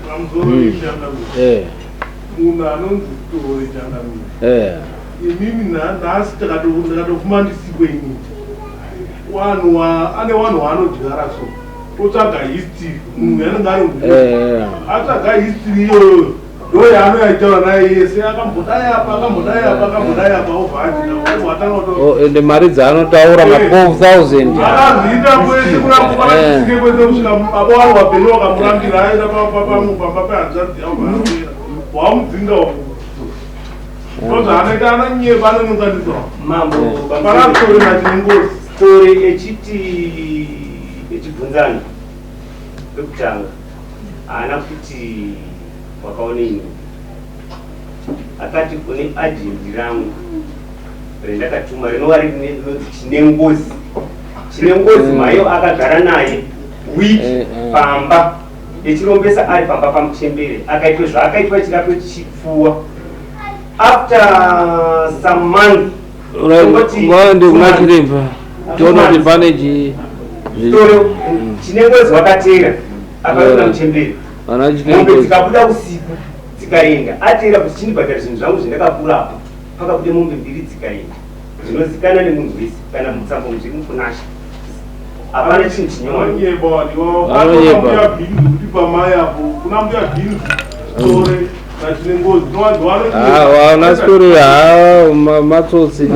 Pamusoro yechangamire. Munhu anonzi Tore changamire. Inini nhasi ndakatofuma ndisikwe inini. Wanhu ane wanhu waanodyara so. Otsvaga history. Munhu anenge ari Atsvaga history iyoyo. Ndo yaanoyaitaura naye yese akambodai apa akambodai apa akambodai apa obva adina watanga kuto.
Oh, ende mari dzaanotaura ma 12,000.
Akazviita kwese kurambisike kwese kusvika baba wavo vapenyu vakamurambira aenda pamba pehanzvadzi yavo vaarwera wamudzinga ndozvaanoita anonyepa anonyonganisa
Mambo
panastori nachinengozi
story echiti echibvunzana pekutanga haana kuti wakaona ini akati kune ajendi rangu rendakatuma rinova rinonzi chine ngozi chine ngozi mayo akagara naye wiki pamba echirombesa ari pamba pamuchembere akaitwa zvaakaitwa chirapo chipfuwa after some month
Ngaende kuna chiremba tione kuti pane chi
toro chine ngozi wakateera akaona muchembere
ana
mombe
chiremba
dzikabuda usiku dzikaenda ateera kuti chindibhadhara zvinhu zvangu zvandakakura apo pakabuda mombe mbiri dzikaenda zvinozikana nemunhu wese kana mutsambo zviri mukunasha hapana chinhu chinyowani
Anonyepa wadiwa
Anonyepa.
mbuya bhinzi kuti pamai apo kuna mbuya bhinzi store nachinengozi
Ah, wana story ha matsotsi.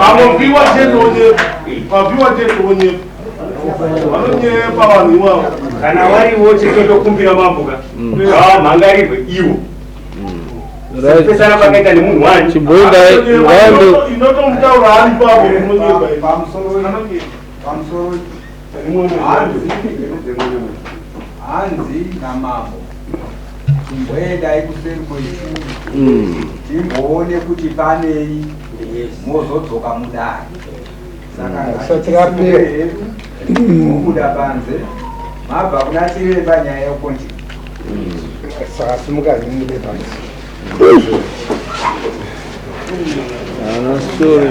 Anopiwa chete onyepa papiwa chete onyepa vanonyepa vanhu ivavo.
Kana wariwo chetotokumbira mambuka ngavamhangarirwe iwo
Right.
pesana pakaita nemunhu wani.
Chimboenda ngaende
Inotomutaura ari papo unonyepa.
Pamusoro pamusoro hanzi hanzi namambo chimboendai kuseri kwechuru timboone kuti panei mozodzoka mudare saka
Risati rapera.
ngatisimuke hedu mobuda panze mabva kuna chiremba nyaya yokonti.
Saka simukai mubude panze.
Ana story.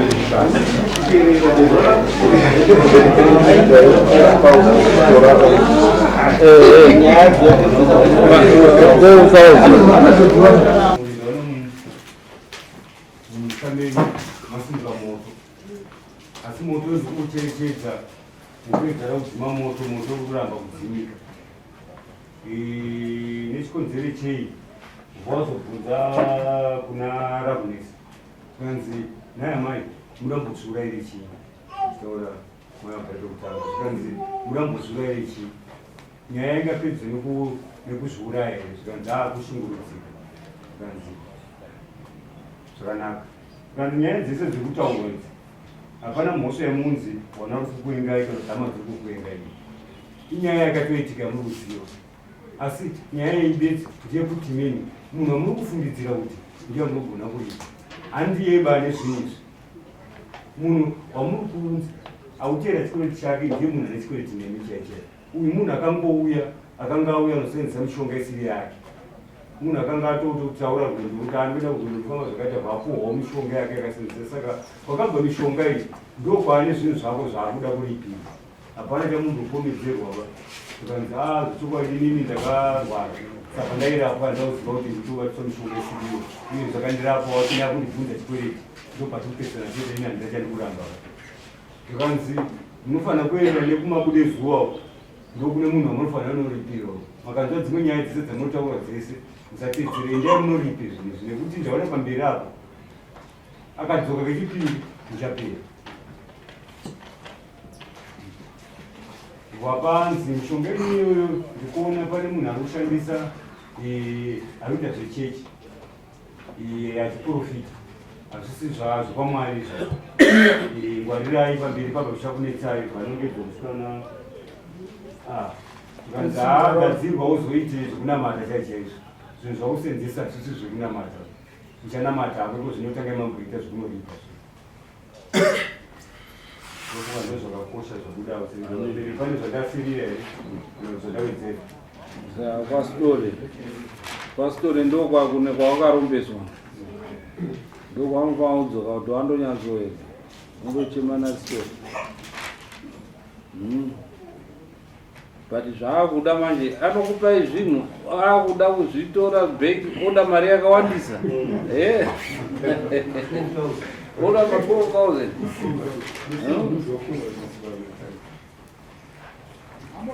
Eh eh. 12,000.
Mushamei masimba moto asi moto wezi kuucherechedza nekuedzara kudzima moto moto uri kuramba kudzimika nechikonzero chei wazobvunza kuna Ravnes zvikanzi nai amai mudambozviurayire chii taura mayabvaitokutanga zvikanzi mudambozviurayire chii nyaya ingapedzwe nekuzviuraya here zvikanzi aakushungurudzika zvikanzi Zvakanaka. Kana nyaya dzese dziri kutaurwa idzi hapana mhosva yemunzi wana rufu kuengai kana hama dziri kukuengai. Inyaya yakatoitika muri kuziva. Asi nyaya yeibedzi ndeyekuti mimi munhu wamuri kufungidzira kuti ndiye munogona kuripa handiye ba nezvinhu izvi. Munhu wamuri kunzi auteera chikwereti chake ndiye munhu ane chikwereti nemi chaichai. Uyu munhu akangouya akanga auya anosenzesa mishonga isiri yake. Munhu akanga atototaura rwendo kuti anoenda kurwendo kufamba zvakaita vapuhwawo mishonga yake yakasenzesa saka kwakabva mishonga iyi ndokwaane zvinhu zvako zvaakuda kuripira. Hapana chamumbopomidzerwa ba. Zvikanzi ah zvechokwadi inini ndakarwara saka ndairapwa ndauziva kuti nditobatiswa mishonga isiriyo uye zvakandirapa wasina kundibvunza chikwereti ndopatokupesana chete ini handina chandikuramba ba. Zvikanzi munofanira kuenda nekumabude zuva uko ndokune munhu wamunofanira kunoripira uko. Makanzwa dzimwe nyaya dzese dzamunotaura dzese musatedzere endai munoripe zvinhu izvi nekuti ndaona pamberi apo akadzoka kechipiri muchapera. Wapanzi mishonga iyoyo ndikuona pane munhu ari kushandisa eh, ari kuita zvechechi eh, achiprofita hazvisi zvakwamwari izvo eh, ngwarirai pamberi pabva zvichakunetsai vanongedzwa musikana ah, zvikanzi agadzirwa uzoite zvekunamata chai chaizvo zvinhu zvakusenzesa hazvisi zvekunamata uchanamata hako iko zvinotanga mamboita zvekunoripa Ndokuva ndozvakakosha zvabuda pane zvandasirira here kana zvandawedzera.
Kwasitore kwasitore ndokwakune kwawakarombeswa ndokwaunofanira kudzoka kuti wandonyatsoedza undochema nasitore. But zvaakuda manje anokupai zvinhu akuda kuzvitora back oda mari yakawandisa eh. oda ma 12000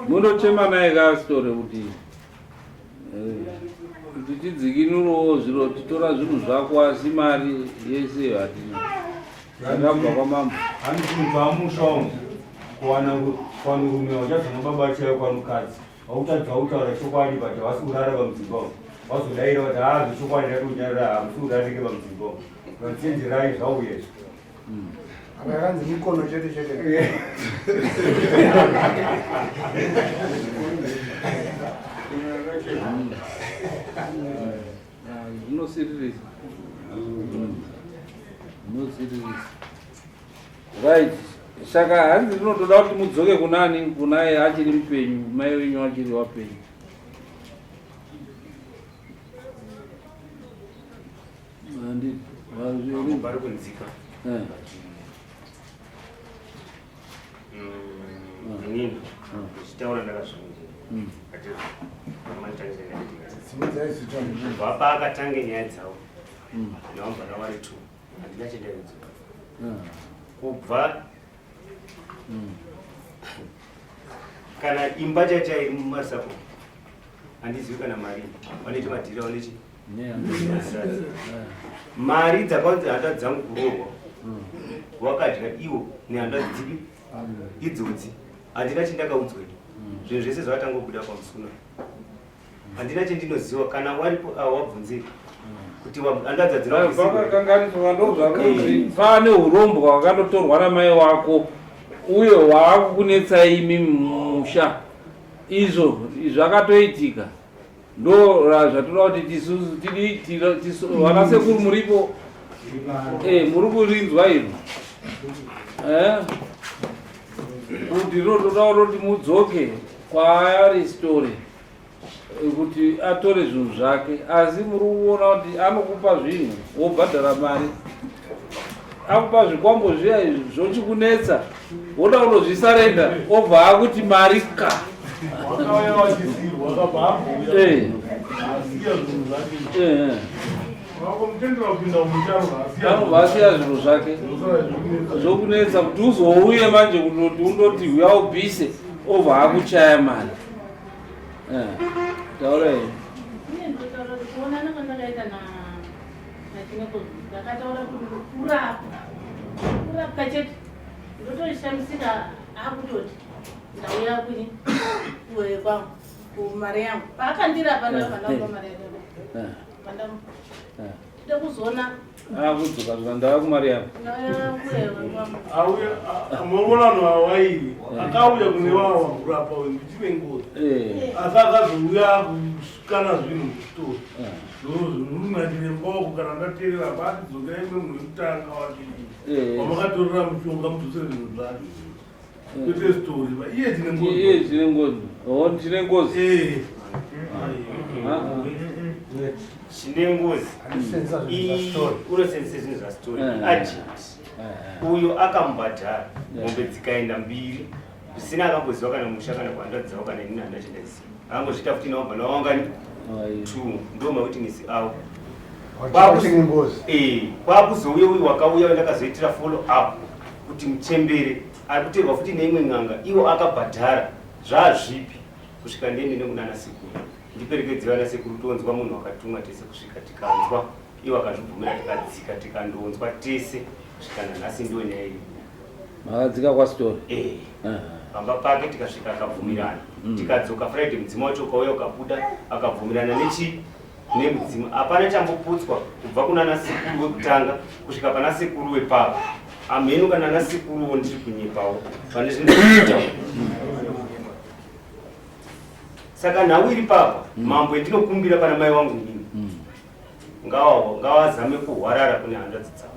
mundochema naye kasitore kuti eh, kuti tidzikinurewo zviro titora zvinhu zvako asi mari yese hatina Ndakabva
kwamambo. Hanzi kubva musha umu kuwana kuwana uchazona baba chaiyo kwanukadzi. Hautadza kutaura chokwadi but havasi kurara pamudzimba umu. Wazodaira kuti haa zvechokwadi ndakonyarara hamusi kurarike pamudzimba umu. Vachenjerai zvauya izvi.
Apa yakanzi mikono chete chete.
Zvinosiririsa. Zvinosiririsa. Right. Saka hanzi rinotoda kuti mudzoke kunani kunaye achiri mupenyu, mai wenyu achiri wapenyu. Handi vazviri
vari kunzika.
Eh.
Inini ndichitaura ndakazvimirira. Kubva paakatange nyaya dzavo nevambana vari two handina chendaiudzwa kubva kana imba chaicha iri mumasapo handizivi kana mari vanoita madhiri vanochi mari dzakaunzi hanzvadzi dzangu kuroorwa wakadya iwo nehanzvadzi dzipi idzodzi handina chendakaudzwa ini zvinhu zvese zvakatanga kubuda pamusuna handina chendinoziva kana waripo awa wabvunzei kuti hanzvadzi
hadzinakanganiswa ndozvakuti pane urombwa hwakatotorwa namai wako uye hwaakukunetsai imi mumusha izvo zvakatoitika ndo zvatoda kuti tisusu tidi vana sekuru muripo eh, muri kurinzwa iro eh? kuti rinotoda kutoti mudzoke kwaari story eh, kuti atore zvinhu zvake asi muri kuona kuti anokupa zvinhu wobhadhara mari akupa zvikwambo zviya izvi zvochikunetsa woda kunozvisarenda obva akuti mari ka eh. Eh. Anobva asiya zvinhu zvake zvokunetsa kuti uzouye manje kundoti undoti huya ubise obva akuchaya mari eh, taura
ini ndakataura kuti kurapwa kurapwa chete ndotoshamisika akutoti ndauya kuni kwangu kumari yangu paakandirapa ndabva ndamupa mari yake pandamupa eh. Ndekuzoona
Akudzoka dzoka ndava kumari yako.
Auya munoona vanhu vawairi akauya kune wawa kurapa uyu ndichine ngozi
Eh.
asi akazouya kusikana zvinhu muchitori
Eh.
ndozvinhu chiremba wako kana ndateerera bati dzokerai kune munhu wekutanga wacho
Eh.
wamakatorera mushonga mudzosere zvinhu zvacho kwete story ba iye tine ngozi
Iye tine ngozi. Oh, tine ngozi.
Eh.
Ah, ah.
Chine ngozi
Anosenzesa zvinhu zvaStory.
unosenzesa zvinhu zvaStory
Eh.
agent
Eh.
uyo akamubhadhara
Yeah.
mombe dzikaenda mbiri zvisina akamboziva kana musha kana kuhanzvadzi dzavo kana inini handina chandaiziva akangozviita futi nawo bvana wangani
Ai.
two ndo mawitness avo.
Wachine ngozi.
Eh, kwakuzouya uyu wakauya ndakazoitira follow up kuti muchembere ari kuterwa futi neimwe n'anga, iwo akabhadhara zvazvipi kusvika ndiende nekunana sekuru, ndiperekedze vana sekuru tonzwa munhu wakatumwa tese kusvika tikanzwa iwo akazvibvumira, tikadzika tikandonzwa tese kusvika nanhasi. Ndiyo nyaya iyi.
Makadzika kwaStory.
Eh.
Ah.
Pamba pake tikasvika akabvumirana. Tikadzoka Friday, mudzimu wacho ukauya ukabuda, akabvumirana nechi nemudzimu. Hapana chamboputswa kubva kuna nasekuru wekutanga kusvika pana sekuru wepapa. Amheno kana nasekuruwo ndiri kunyepawo pane zvinhu. Saka nhau iri papa, mambo, yandinokumbira pana mai wangu inini, ngawazame kuhwarara kune hanzvadzi dzavo,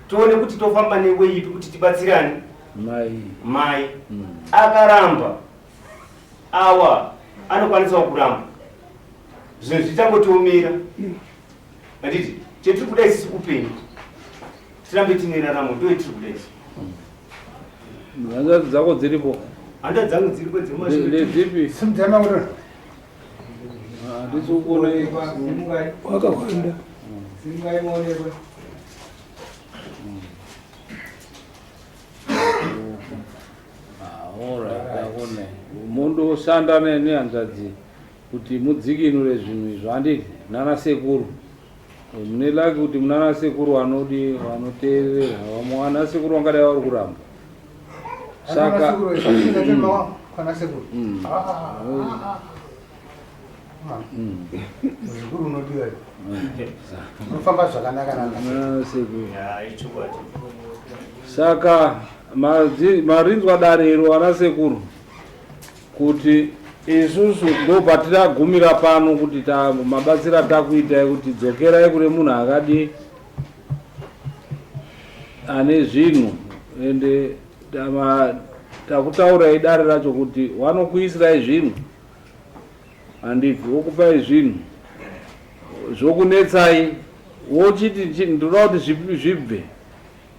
tione kuti tofamba neweipi kuti tibatsirane.
Mai.
Mai akaramba awa anokwanisawo kuramba zvinhu zvichangotiomera. Handiti chetiri kuda isisi upenyu, tirambe tine raramo, ndo yetiri kuda isi.
Hanzvadzi dzako dziripo?
Hanzvadzi dzangu dziripo dzemumashure.
Ndedzipi?
Simudzai makuto.
Handisi kuona.
Simukai.
Wakawanda.
Simukai muonekwe.
Ah, alright, ndakona. Mundoshanda nehanzvadzi kuti mudzikinure zvinhu izvo, handiti nana sekuru? Mune lucky kuti munana sekuru vanodi vanoteerera. Vamwe vana sekuru vangadai vari kuramba. Saka
Kana sekuru. Muzukuru unodiwa, unofamba zvakanaka nana.
Nana sekuru.
Ya, ichokwadi.
Saka marinzwa dariro, ana sekuru, kuti isusu ndo patiragumira pano kuti mabatsira takuitai kuti dzokerai kune munhu akadi ane zvinhu. Ende takutaurai dare racho kuti wanokuisirai zvinhu, handiti? Wokupai zvinhu zvokunetsai, wochiti ndinoda kuti zvibve,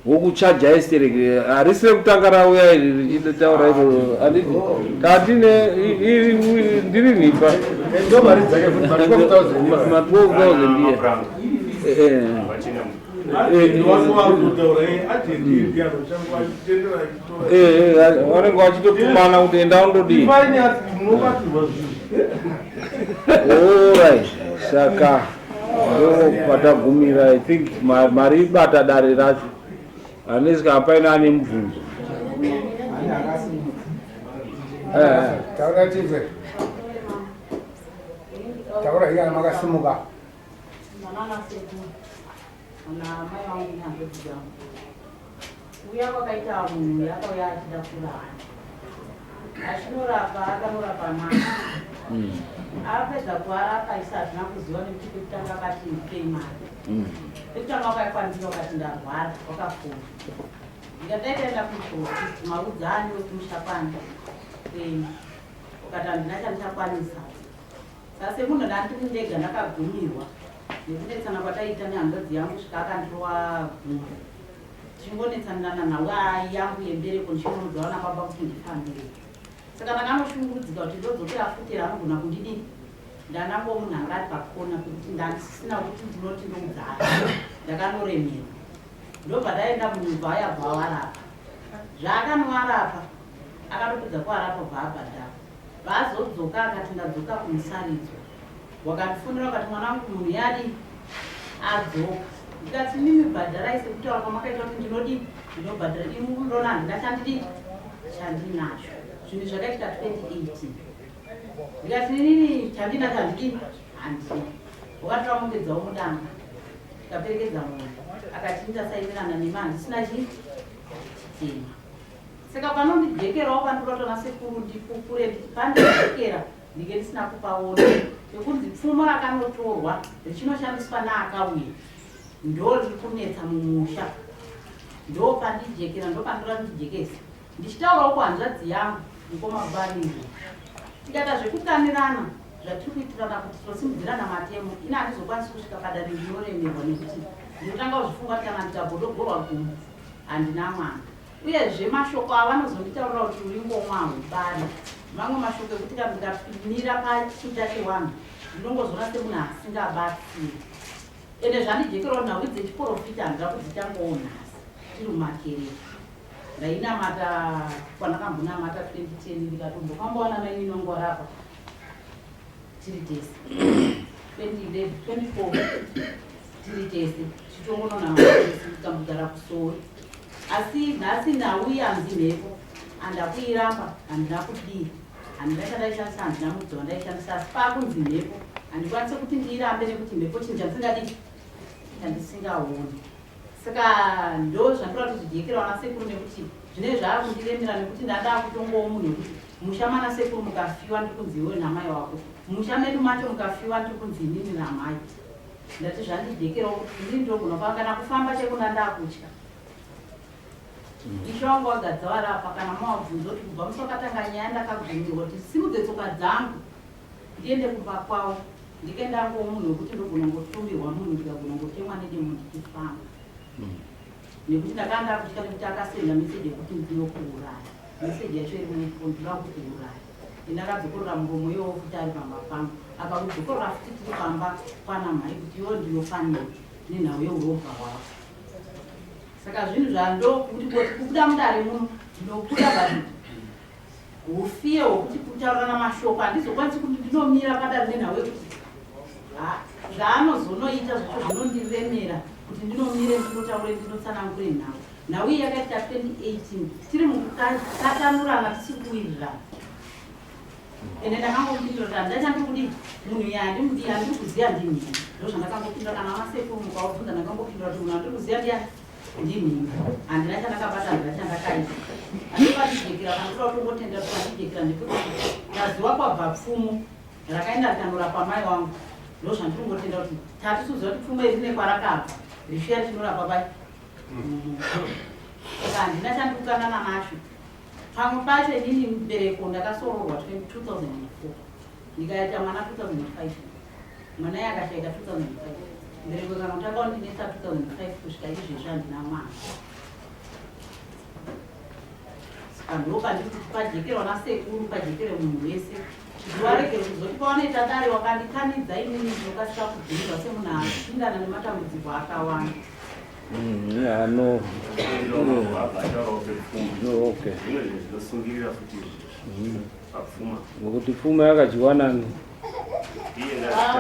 wokuchajai stereki. Harisi rekutanga rauya iri richitaura iro, handiti? Tatine ndiri nhipa.
Ndo mari dzake futi, ma 12,000.
Ma 12,000 iye. Eh,
Vachina.
Agent wako vakutotaura, agent ndiye anoshanda achitendera achitora.
Eh, eh, vanenge vachitotumana kuti enda undodii.
Ifaini ati munobatirwa zvinhu.
Alright, saka ndo patagumira. I think mari ibata dare racho hanesi kana paine ane mubvunzo.
Ane akasimudza.
Eh,
Taura tizwe. Taura ikana makasimuka.
Mwana sekuru na mai vangu nehanzvadzi dzangu, uya kwakaita munhu yakauya achida kurapa, achinorapa, akanorapa mai. Apedza kuarapa, isi hazvina kuziva nekuti pekutanga akati ndipei mari. Pekutanga wakaikwanisa, wakati ndarwara, wakafuma. Ndikati taitaenda kuprofiti maudza ani wekumusha kwani kwenyu, ukati handina chandichakwanisa. Saka semunhu ndandiri ndega, ndakagumirwa nekunetsana kwataiita nehanzvadzi yangu kusvika akandirowa gumbo, tichingonetsanirana nhau yangu yembereko, ndichinoudza vana baba kuti ndifambire. Saka ndakanoshungurudzika kuti ndodzokera futi, anogona kundidini. Ndanango munhu anga ari pakona pekuti ndandisisina kuti ndinoti ndougara, ndakanoremerwa. Ndobva ndaenda munhu ayabva warapa zvaakanoarapa, akatopedza kuarapa, bva abhadhara. Vaazodzoka akati ndadzoka kumusaridzwa, wakandifonera wakati mwana wangu munhu yadi adzoka. Ndikati mimi bhadharai sekutaura kwamakaita kuti ndinodii, ndinobhadhara. Imi mundona handina chandidii chandinacho. Zvinhu zvakaitika 2018. Ndikati inini chandinacho handidii, handina.
Wakatora mombe dzavo mudanga tikaperekedza mombe akati ndasaimirana nemi handisina chii chitema. Saka panondijekerawo pandinoda kutoona sekuru ndipupure nditi pandijekera ndinge ndisina kupaona pekunzi pfumo rakanotorwa richinoshandiswa naakauya ndo riri kunetsa mumusha ndopandijekera ndopandinoda ndijekese ndichitaurawo kuhanzvadzi yangu mukoma Baringo tikaita zvekukanirana zvatiri kuitirana kuti tinosimudzirana matemo ini handizokwanisi kusvika padare ndinoremerwa nekuti ndinotanga kuzvifunga kuti kana ndikabhodogorwa gumbo handina mwana Uyezve mashoko avanozonditaurira kuti uri ngomwa haubari mamwe mashoko ekuti kana ndikamira pachita chewanhu ndinongozoona semunhu asingabatsiri. Ende zvandijekerawo nhau dzechiporofita handina kudzitangawo nhasi tiri mumakereke. Ndainamata kwandakambonamata 2010 ndikatombofambawo namainini vangu vari apa tiri tese 2011 2012 tiri tese tichitongononamata tese tikambogara kusowe asi nhasi nhau yanzi mhepo andakuiramba handina kudii handina chandaishandisa handina mudzi wandaishandisa asi pakunzi mhepo handikwanise kuti ndiirambe nekuti mhepo chinhu chandisingadi chandisingaoni saka ndo zvandoda kuti zvijekera vana sekuru nekuti zvine zvaakundiremera nekuti ndada kutongowo munhu wekuti musha mana sekuru mukafiwa ndiri kunzi iwe namai wako musha medu macho mukafiwa ndiri kunzi inini namai ndati zvandijekerawo kuti inini ndogona kuva kana kufamba chaiko ndandakutya Ishe wangu wagadza warapa kana mawabvunza kuti kubva musi wakatanga nyaya ndakagumirwa kuti simudze tsoka dzangu ndiende kumba kwavo ndike ndangowo munhu wekuti ndogona ngotumirwa munhu ndikagona ngotemwa nedemo ndichifamba nekuti ndakanga ndakutya nekuti akasenda meseji yekuti ndinokuuraya meseji yacho iri mufoni ndoda kukuuraya ende akadzokorora muromo iwowo futi ari pamba pangu akaudzokorora futi tiri pamba kwana mhai kuti iwo ndinofanira nenhau yeurobva hwako Saka zvinhu zvandokuti kuti kubuda mudare muno ndinobuda but hufiye hwokuti kutaurirana mashoko handizokwanisi kuti ndinomira padare nenhau yekuti zvaanozonoita zvacho zvinondiremera kuti ndinomire ndinotaure ndinotsanangure nhau. Nhau iyi yakaitika 2018 tiri mukukatanurana tisiri kuwirirana. Ende ndakangomupindura kuti handina chandiri kudii munhu iye handimudii handiri kuziva ndinhingi ndozvandakangopindura kana vanasekuru mukavabvunza ndakangopindura kuti munhu handiri kuziva ndiyani ndinhingi handina chandakabata handina chandakaita handipandijekera kana ndoda kutongotenda kuti pandijekera ndekuti ndaziva kwabva pfumo rakaenda rikanorapa mai wangu ndozvandiri kungotenda kuti tatitoziva kuti pfumo iri rine kwarakabva richiya richinorapa pai saka handina chandikukanana nacho Pamwe pacho inini mubereko ndakasoroorwa 2004 ndikaita mwana 2005 mwana iye akashaika 2005 mbereko ikanotanga kundinetsa 2005 kusvika izvezvi handina mwana saka ndopandiri kuti pajekerwa nasekuru pajekere munhu wese kuti waregere kuzoti pawanoita dare wakandikanidza inini ndinokasika kubvumirwa semunhu apindana nematambudziko akawanda
Yeah, no. No, okay.
Zvinosungirira futi papfuma.
Ngokuti pfuma yakadyiwa nani?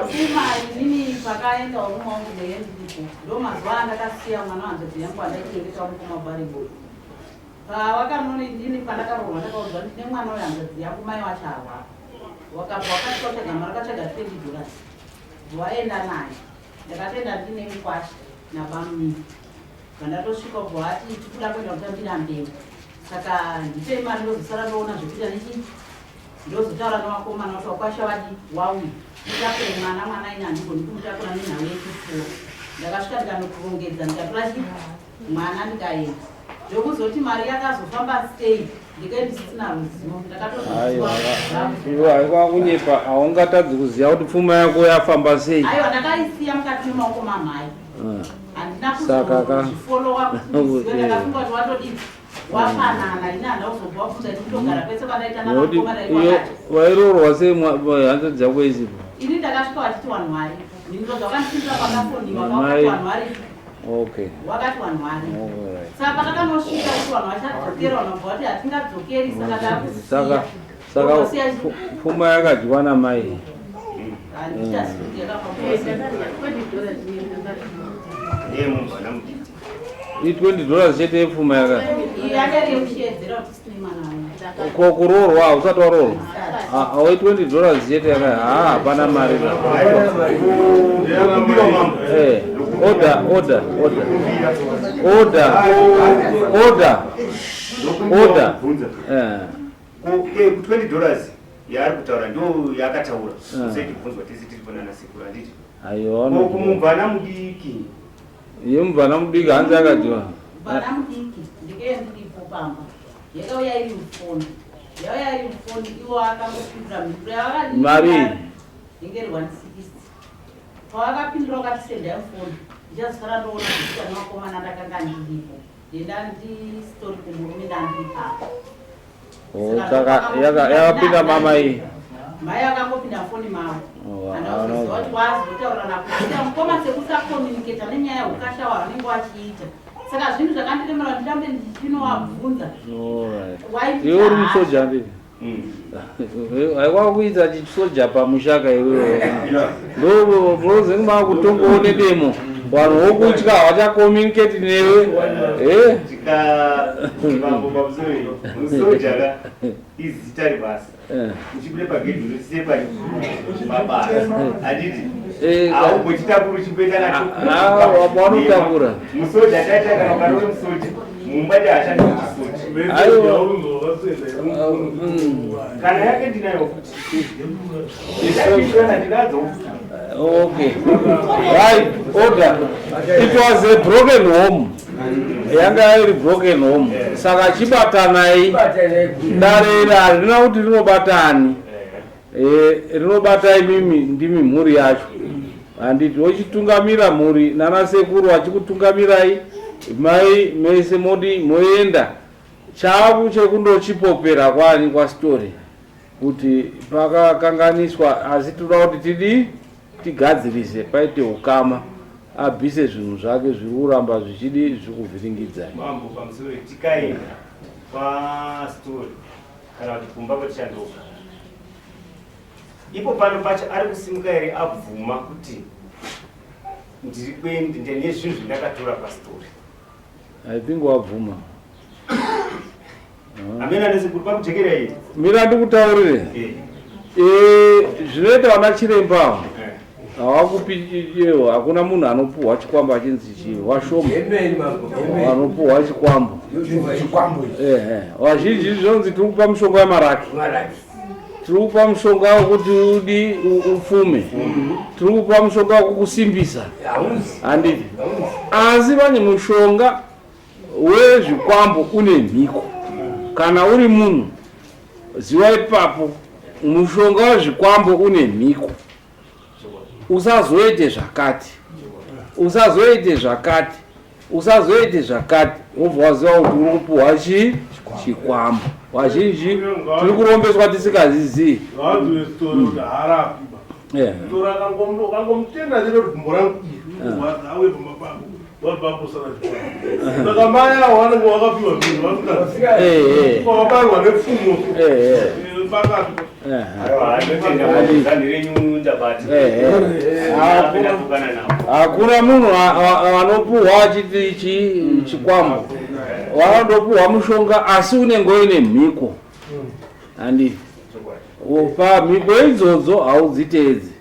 Pfuma inini pakaenda varume wangu ndenge ndiripo ndo mazuva andakasiya mwana wanzvadzi yangu andaichengeta mukoma Baringo. Pavakanoni inini pandakaroorwa ndakaudzwa ndine mwana wehanzvadzi yangu mai wacho arwara. Wakabva wakasvika kutsvaga mari akatsvaga 20 dollars. Waenda naye. Ndakatoenda ndine mukwasha nabamunini vandatosvika ubva vati tikuda kuenda kutambira mbeu saka ndipei mari ndozosara ndoona zvekuita nechii ndozotaura nevakomana kuti vakwasha vadi wauya mutakure mwana mwana ini handigoni kumutakura nenhau yechipfuwo ndakasvika ndikanokurongedza ndikatora chii mwana ndikaenda zvekuzoti mari yakazofamba sei ndike ndisisina ruzivo
ndakatoiwe haikwa kunyepa haungatadzi kuziva kuti pfuma yako yafamba sei
aiwa ndakaisiya mukati memaoko mamhai ah. handina
kuzozvifolowa
kuti ndakafunga kuti watodii wafanana ini handina kuzobva wabvunza ini kutogara kwese kwandaita navakomana
wairoorwa sei hanzvadzi dzako isipo
ini ndakasvika vachiti wanhu vari mhinduro dzakandipindura pakafoniwa vakati wanhu vari
Okay.
Wakati vanhu vari. Saka patakanosvika kuti vanhu vachadzokera vanhu vabva vati hatingadzokeri saka takusiya.
Saka saka pfuma yakadyiwa namai.
Handichazivi kuti yakafamba.
I 20 dollars chete yepfuma yaka.
Iyi yanga iri yekushedzera kuti tisine mwana wangu.
Ko kuroorwa usati waroorwa. Awe 20 dollars chete yaka ha hapana mari. Eh, order order order. Order. Order. Order. Eh.
Ku 20 dollars yaari kutaura ndo yaakataura. Sei tibvunzwa tese tiri panana sekuru handiti?
Aiwa.
Ko kumubvana mudiki.
Iye mubvana mudiki hanzi akadyiwa.
Mubvana mudiki ndikeye ndiripo pamba. Yakauya iri mufoni. Yauya iri mufoni iwo akangopindura mhinduro yavakandipindura.
Mari.
Inge iri 160. Pavakapindura vakati sendai mufoni. Ndichazosara ndoona kuti nevakomana ndakanga ndiripo. Ndenda ndisitori kumurume ndandiri papa.
Oh, saka yakapinda mama iyi.
Mai vakangopinda mufoni mavo.
Oh,
Andauziva kuti wazotaura nakuita mukoma sekusakomuniketa nenyaya yeukasha hwavanenge vachiita. Saka zvinhu zvakandiremera kuti ndirambe ndichinovabvunza.
Alright. Iwe uri musoja handiti? Haiwa kuita chisoja pamusha ka iwewe. Ndo mozenge makutongoone demo. Vanhu vokutya havachakomunicate newe. Eh?
Tika mambo pamusoro musoja ka izita rebasa. Uchibuda pagedhi unosiye pari mabasa. Handiti? Haumbochitakura uchimboenda nacho.
Wanotakura.
Musoja taita kana ukarove musoja. Mumba ndiashandi kuchisoja.
Aiwa.
Kana yake ndinayo futi. Ndinadzo ndinadzo.
Okay. Right, order. It was a broken home. Yanga iri broken home. Saka chibatanai. Dare iri harina kuti rinobatani. Eh, rinobata imimi ndimi mhuri yacho. Handiti wochitungamira mhuri nana sekuru vachikutungamirai mai mese modi moenda chavu chekundochipopera kwani kwasitori kuti pakakanganiswa asi toda kuti tidii tigadzirise paite ukama abvise zvinhu zvake zviri kuramba zvichidi zviri kuvhiringidzai.
Mambo pamusoro tikaenda kwastori kana kuti kumba kwatichandogara ipo pano pacho ari kusimuka here abvuma kuti ndiri kuenda ndine zvinhu zvandakatora pastori.
I think wabvuma.
Amene ane sekuru pakujekera iyi.
Mira ndikutaurire. Eh, zvinoita vana chiremba ava. Hawakupi iyewo hakuna munhu anopuhwa chikwambo achinzi chii washoma. Vanopuhwa chikwambo.
Chikwambo ichi.
Ehe. Vazhinji zvonzi tiri kupa mushonga wemaraki. Tiri kupa mushonga wekuti udi upfume. Tiri kupa mushonga wekukusimbisa. Handiti. Asi vane mushonga wezvikwambo une mhiko. Kana uri munhu ziva ipapo mushonga wezvikwambo une mhiko. Usazoite zvakati. Usazoite zvakati. Usazoite zvakati. Wobva waziva kuti uri kupuhwa chii? Chikwambo. Vazhinji tiri kurombeswa tisingazvizii.
Ngawazive story kuti haarapi ba. Tora akangomutenda chete kuti gumbo rangu iri rwadza auye pamba pako. Wabva kusara chikwambo. Saka mai avo vanenge vakapiwa zvinhu vasingazivi. Wabarwa nepfumo. Pakati.
Hakuna munhu anopuhwa achiti chikwambo. Vanondopuhwa mushonga asi unenge uine mhiko. Handiti. Pa mhiko idzodzo haudziteedzi.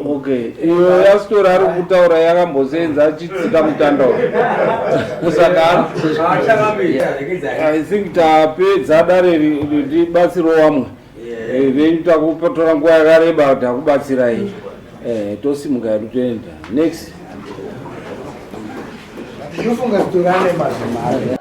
Okay, iyo yasitora ari kutaura yakambosenza achitsika mutanda uyu. Saka I think tapedza dare ndibatsiro wamwe venyu takutora nguva yakareba takubatsirai. Tosimuka yedu toenda next.
Ndinofunga sitorane mazimari.